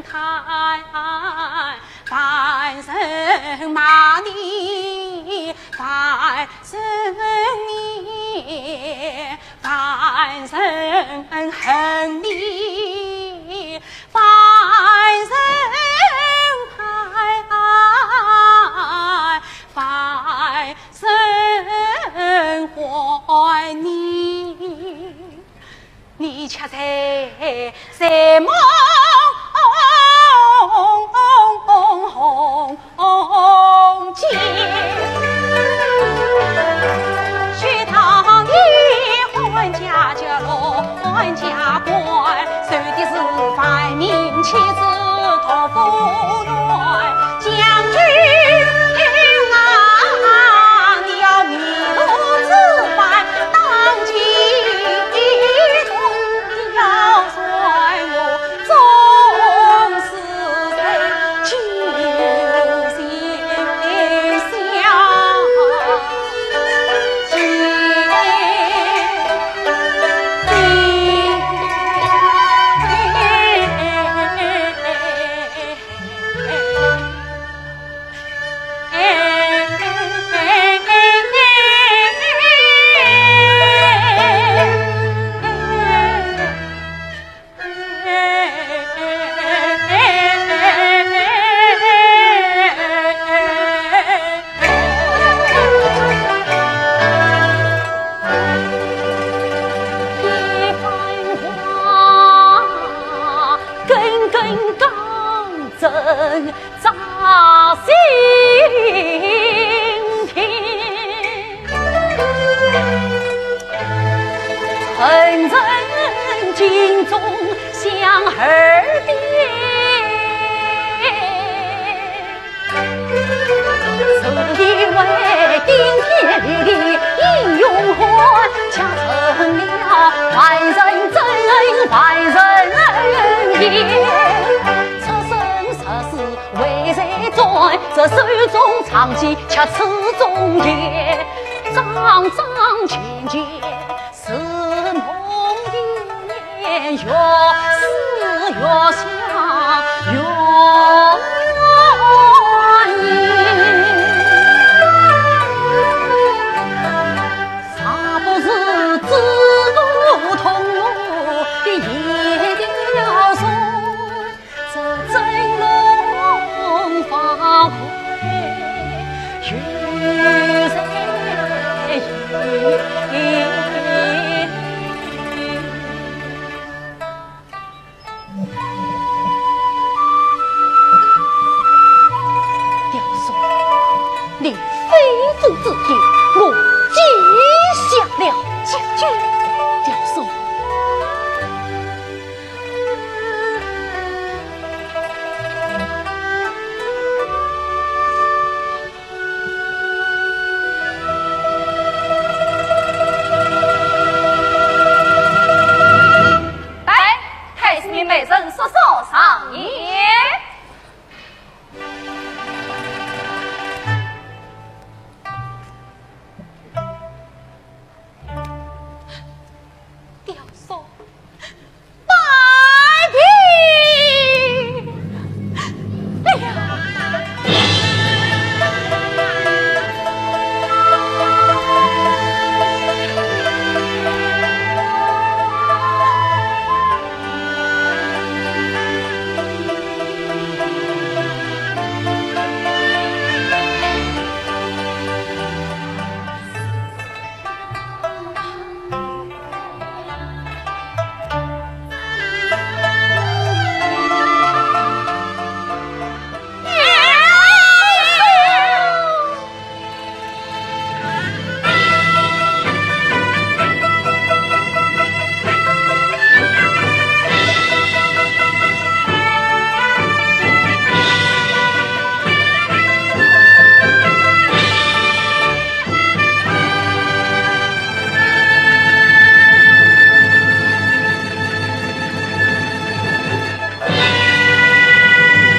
叹，万人骂你，万人你，万人恨你，万人爱，万 人怀念，你却在睡梦中间。啊，心平。沉沉镜中想二遍，是以为顶天立地英雄汉，却成了万人憎，万人嫌。出生入死 为谁转？这手中长剑却刺中间，桩桩件件似梦魇，越思越想越疑。若不是知故同路的叶雕松， 这真龙发配有谁？雕松，你非主子也，我记下了。将军。雕松。 来，太师命媒人速速上殿。雕松， 拜别了。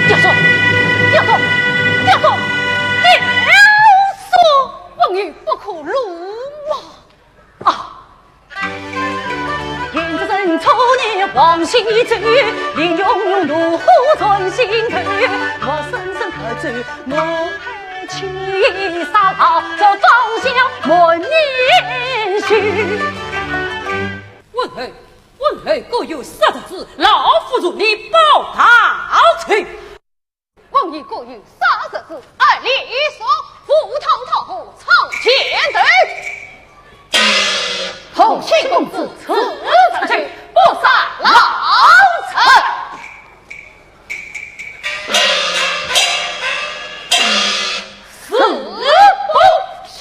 雕松，雕松，雕松，雕松！王爷不可辱我啊！ 问候，问候，各有啥事，老夫助你报告去。 王爷各有啥事，二里送府堂讨和唱前头。同庆公子，此事上去，不杀老臣。死不休。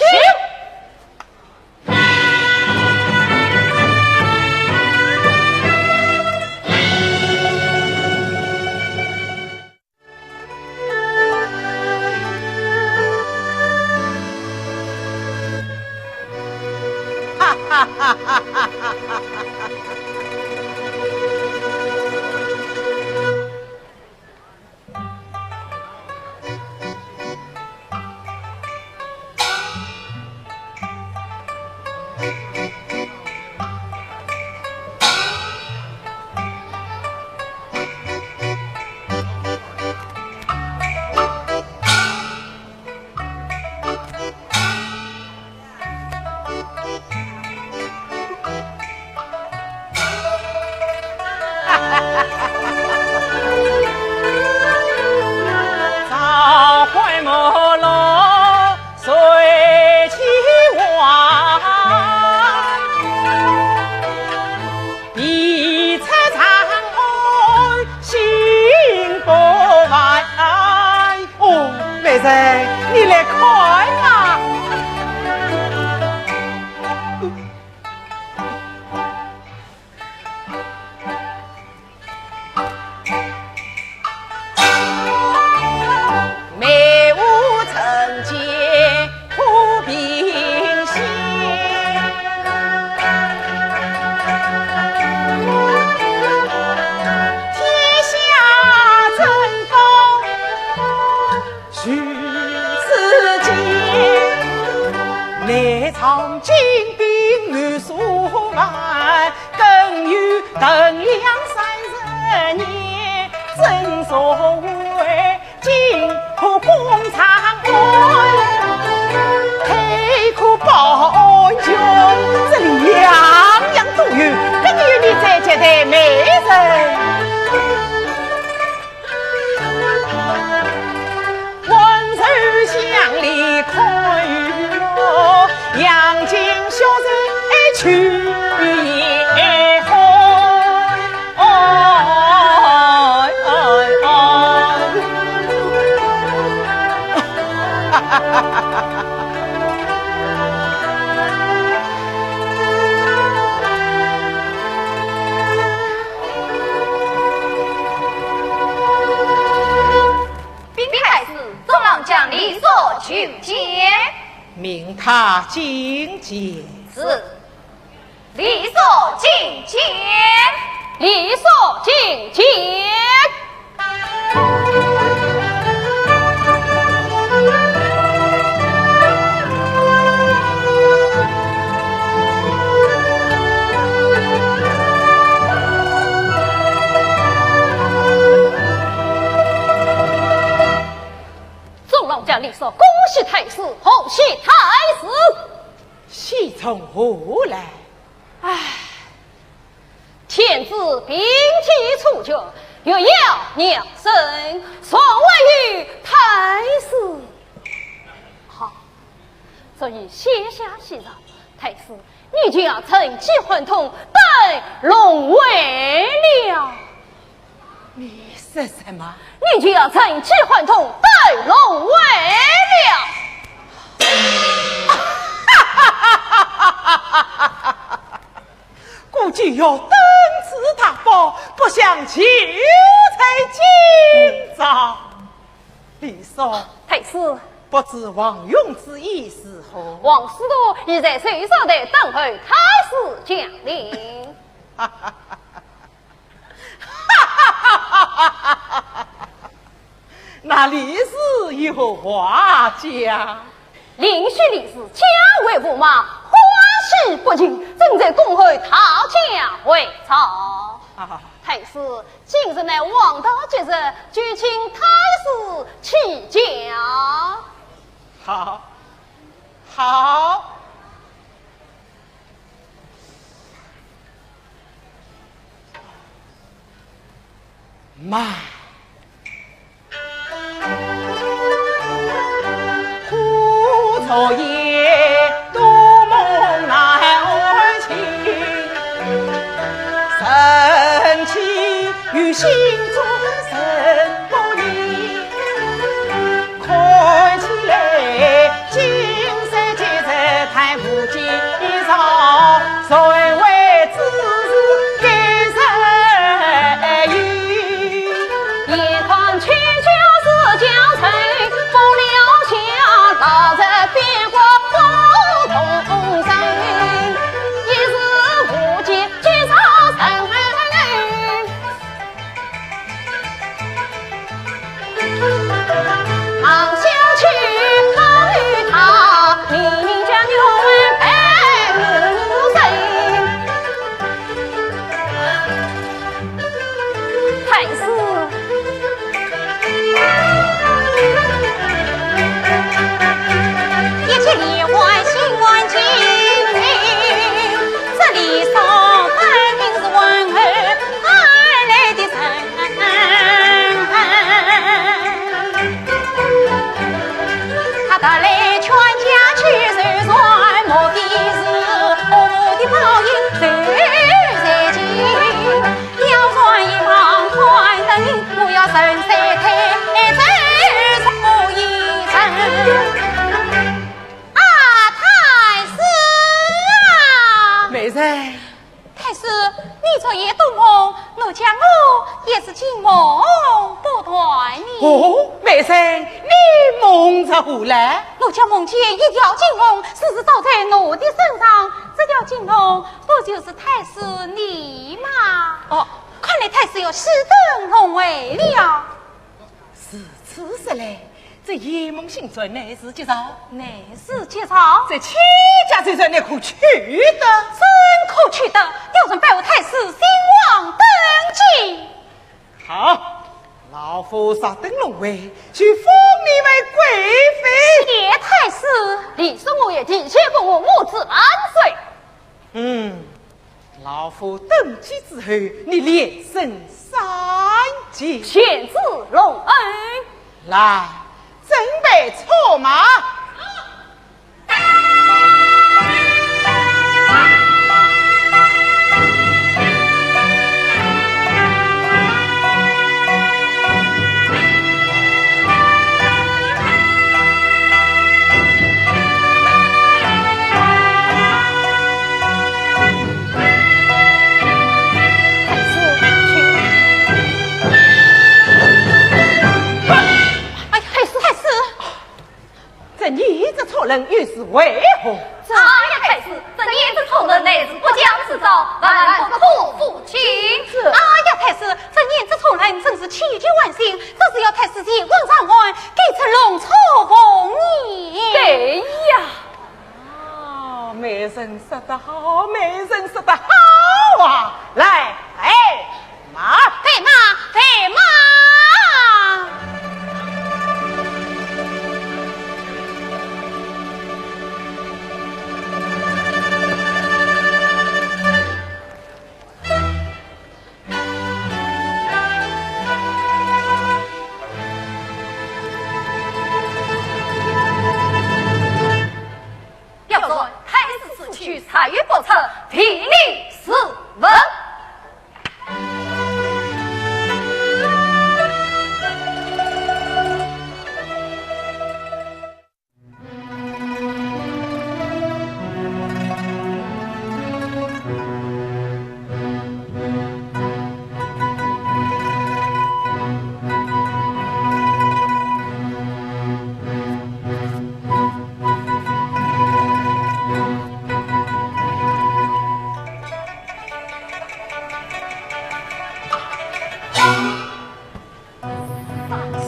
哎，你来看啊。这里样样都有，更有你这家的美人。禀太师，众郎将李肃求见。命他进见。是。李肃觐见。李肃觐见。 众郎将李肃，恭喜太师，贺喜太师。喜从何来？唉，天子病体初绝，欲要娘身，尚未与太师。好，这已写下喜状，太师，你就要趁机换通，登龙位了。 你说什么？你就要趁机换通，登龙位了。估计要登此大宝，不想求在今朝。李肃，太师。不知王允之意如何？王司徒已在寿山台等候太师降令。 那李氏有何话讲？令婿李氏家为驸马，欢喜不尽，正在恭候讨驾回朝。啊。太师，今日乃黄道吉日，就请太师起驾。好，好。 慢。太师。也是惊梦不断呢。哦，美人，你梦着何来？我家梦见一条金龙，时时照在我的身上，这条金龙不就是太师你吗？哦，看来太师要喜得龙位了。如此说来，这魇梦星辰乃是吉兆？乃是吉兆。这千家之人，你可去得？怎可去得？刁人拜我太师，新王登基。 好，老夫若登龙位，就封你为贵妃。谢太师。你说我也提前封我母子万岁。嗯，老夫登基之后，你连升三级。谢主隆恩。来，准备车马。 哎呀，太师，太师！ 这胭脂错认又是为何？哎呀，太师，这胭脂错认乃是不祥之兆，万万不可复听。是。哎呀，太师，这胭脂错认真是气急万心，这是要太师乾坤上岸，改成龙错凤胤。对呀。哦，美人说得好，美人说得好啊！来，哎， 马，备马，备马！刁人，太师此去查与不出，凭你是问。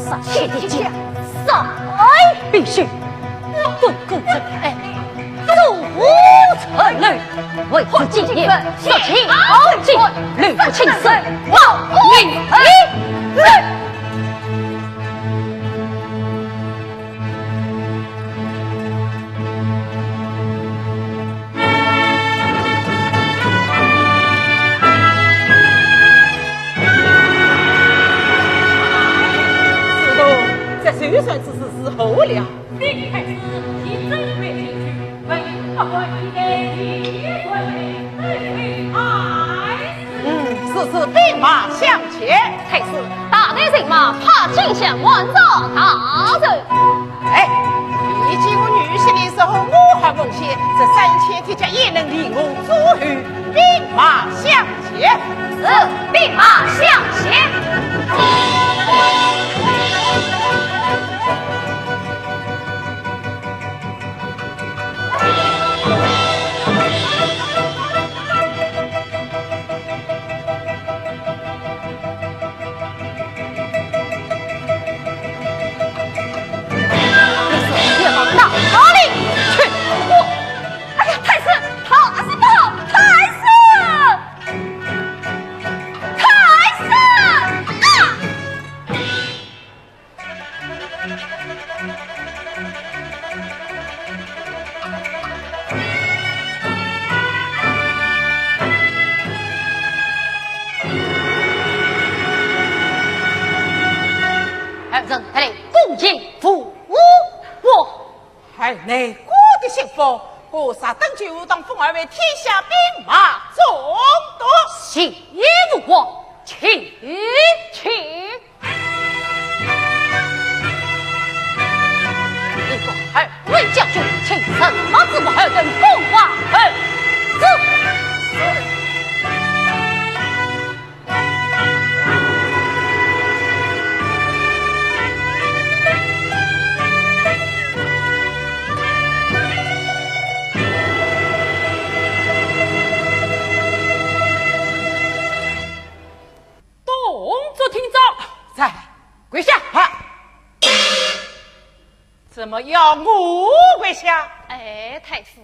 杀气的家，杀爱必须，不可真爱，做无存留，为此今夜，杀气豪情，吕布亲手报名。 师徒，这周旋之事如何了？禀太师，其准备进去，文武百官以及一官兵都备在此。嗯，此事兵马相 前。太师，大队人马怕惊吓，瞒着大人。哎，你见我女婿的时候，我还奉献，这三千铁甲也能离我左右，兵马向前。是，兵马向前。 你是要到哪里去？我，哎呀，太师，他是不好，太师，太师啊！ 二人得来，恭迎父王。哎，内官的幸福，我啥等就当封儿为天下兵马总督。谢父王，请，请。 你我二位将军，请什么之物，尔等奉还儿子。是。怎么要我跪下？哎，太师，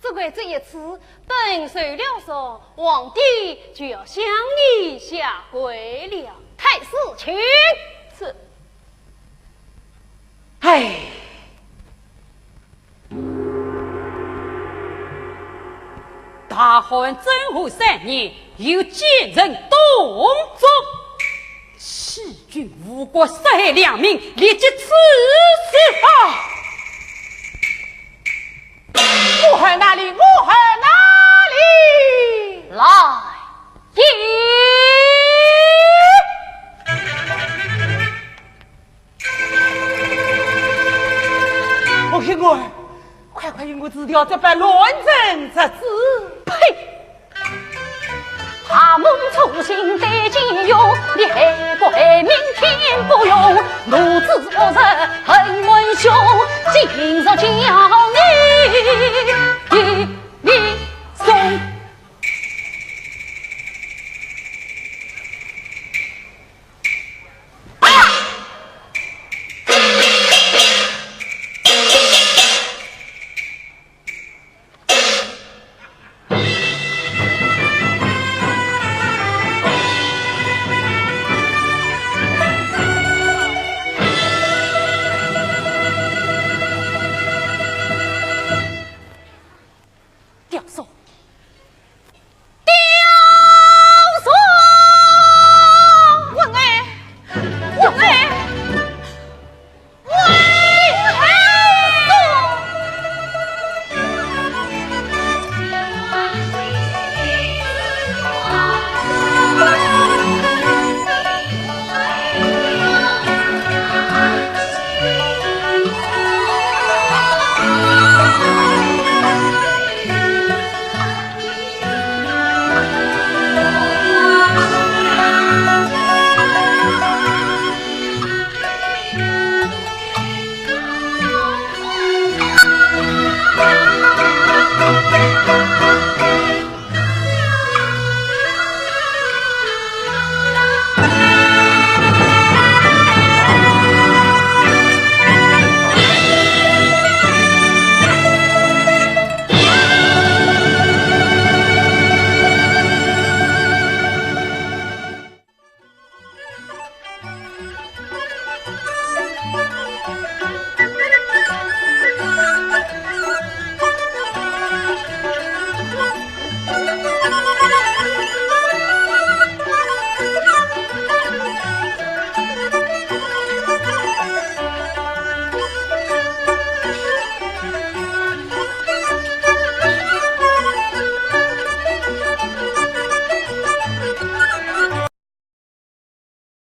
只为这一次，本受了伤，皇帝就要向你下跪了。太师，请。是。哎。 大汉政和三年，有奸臣董卓，欺君误国，杀害良民，立即处死啊！我儿哪里？我儿哪里？来也！ 我儿，快快与我辞掉这班乱臣贼子！呸！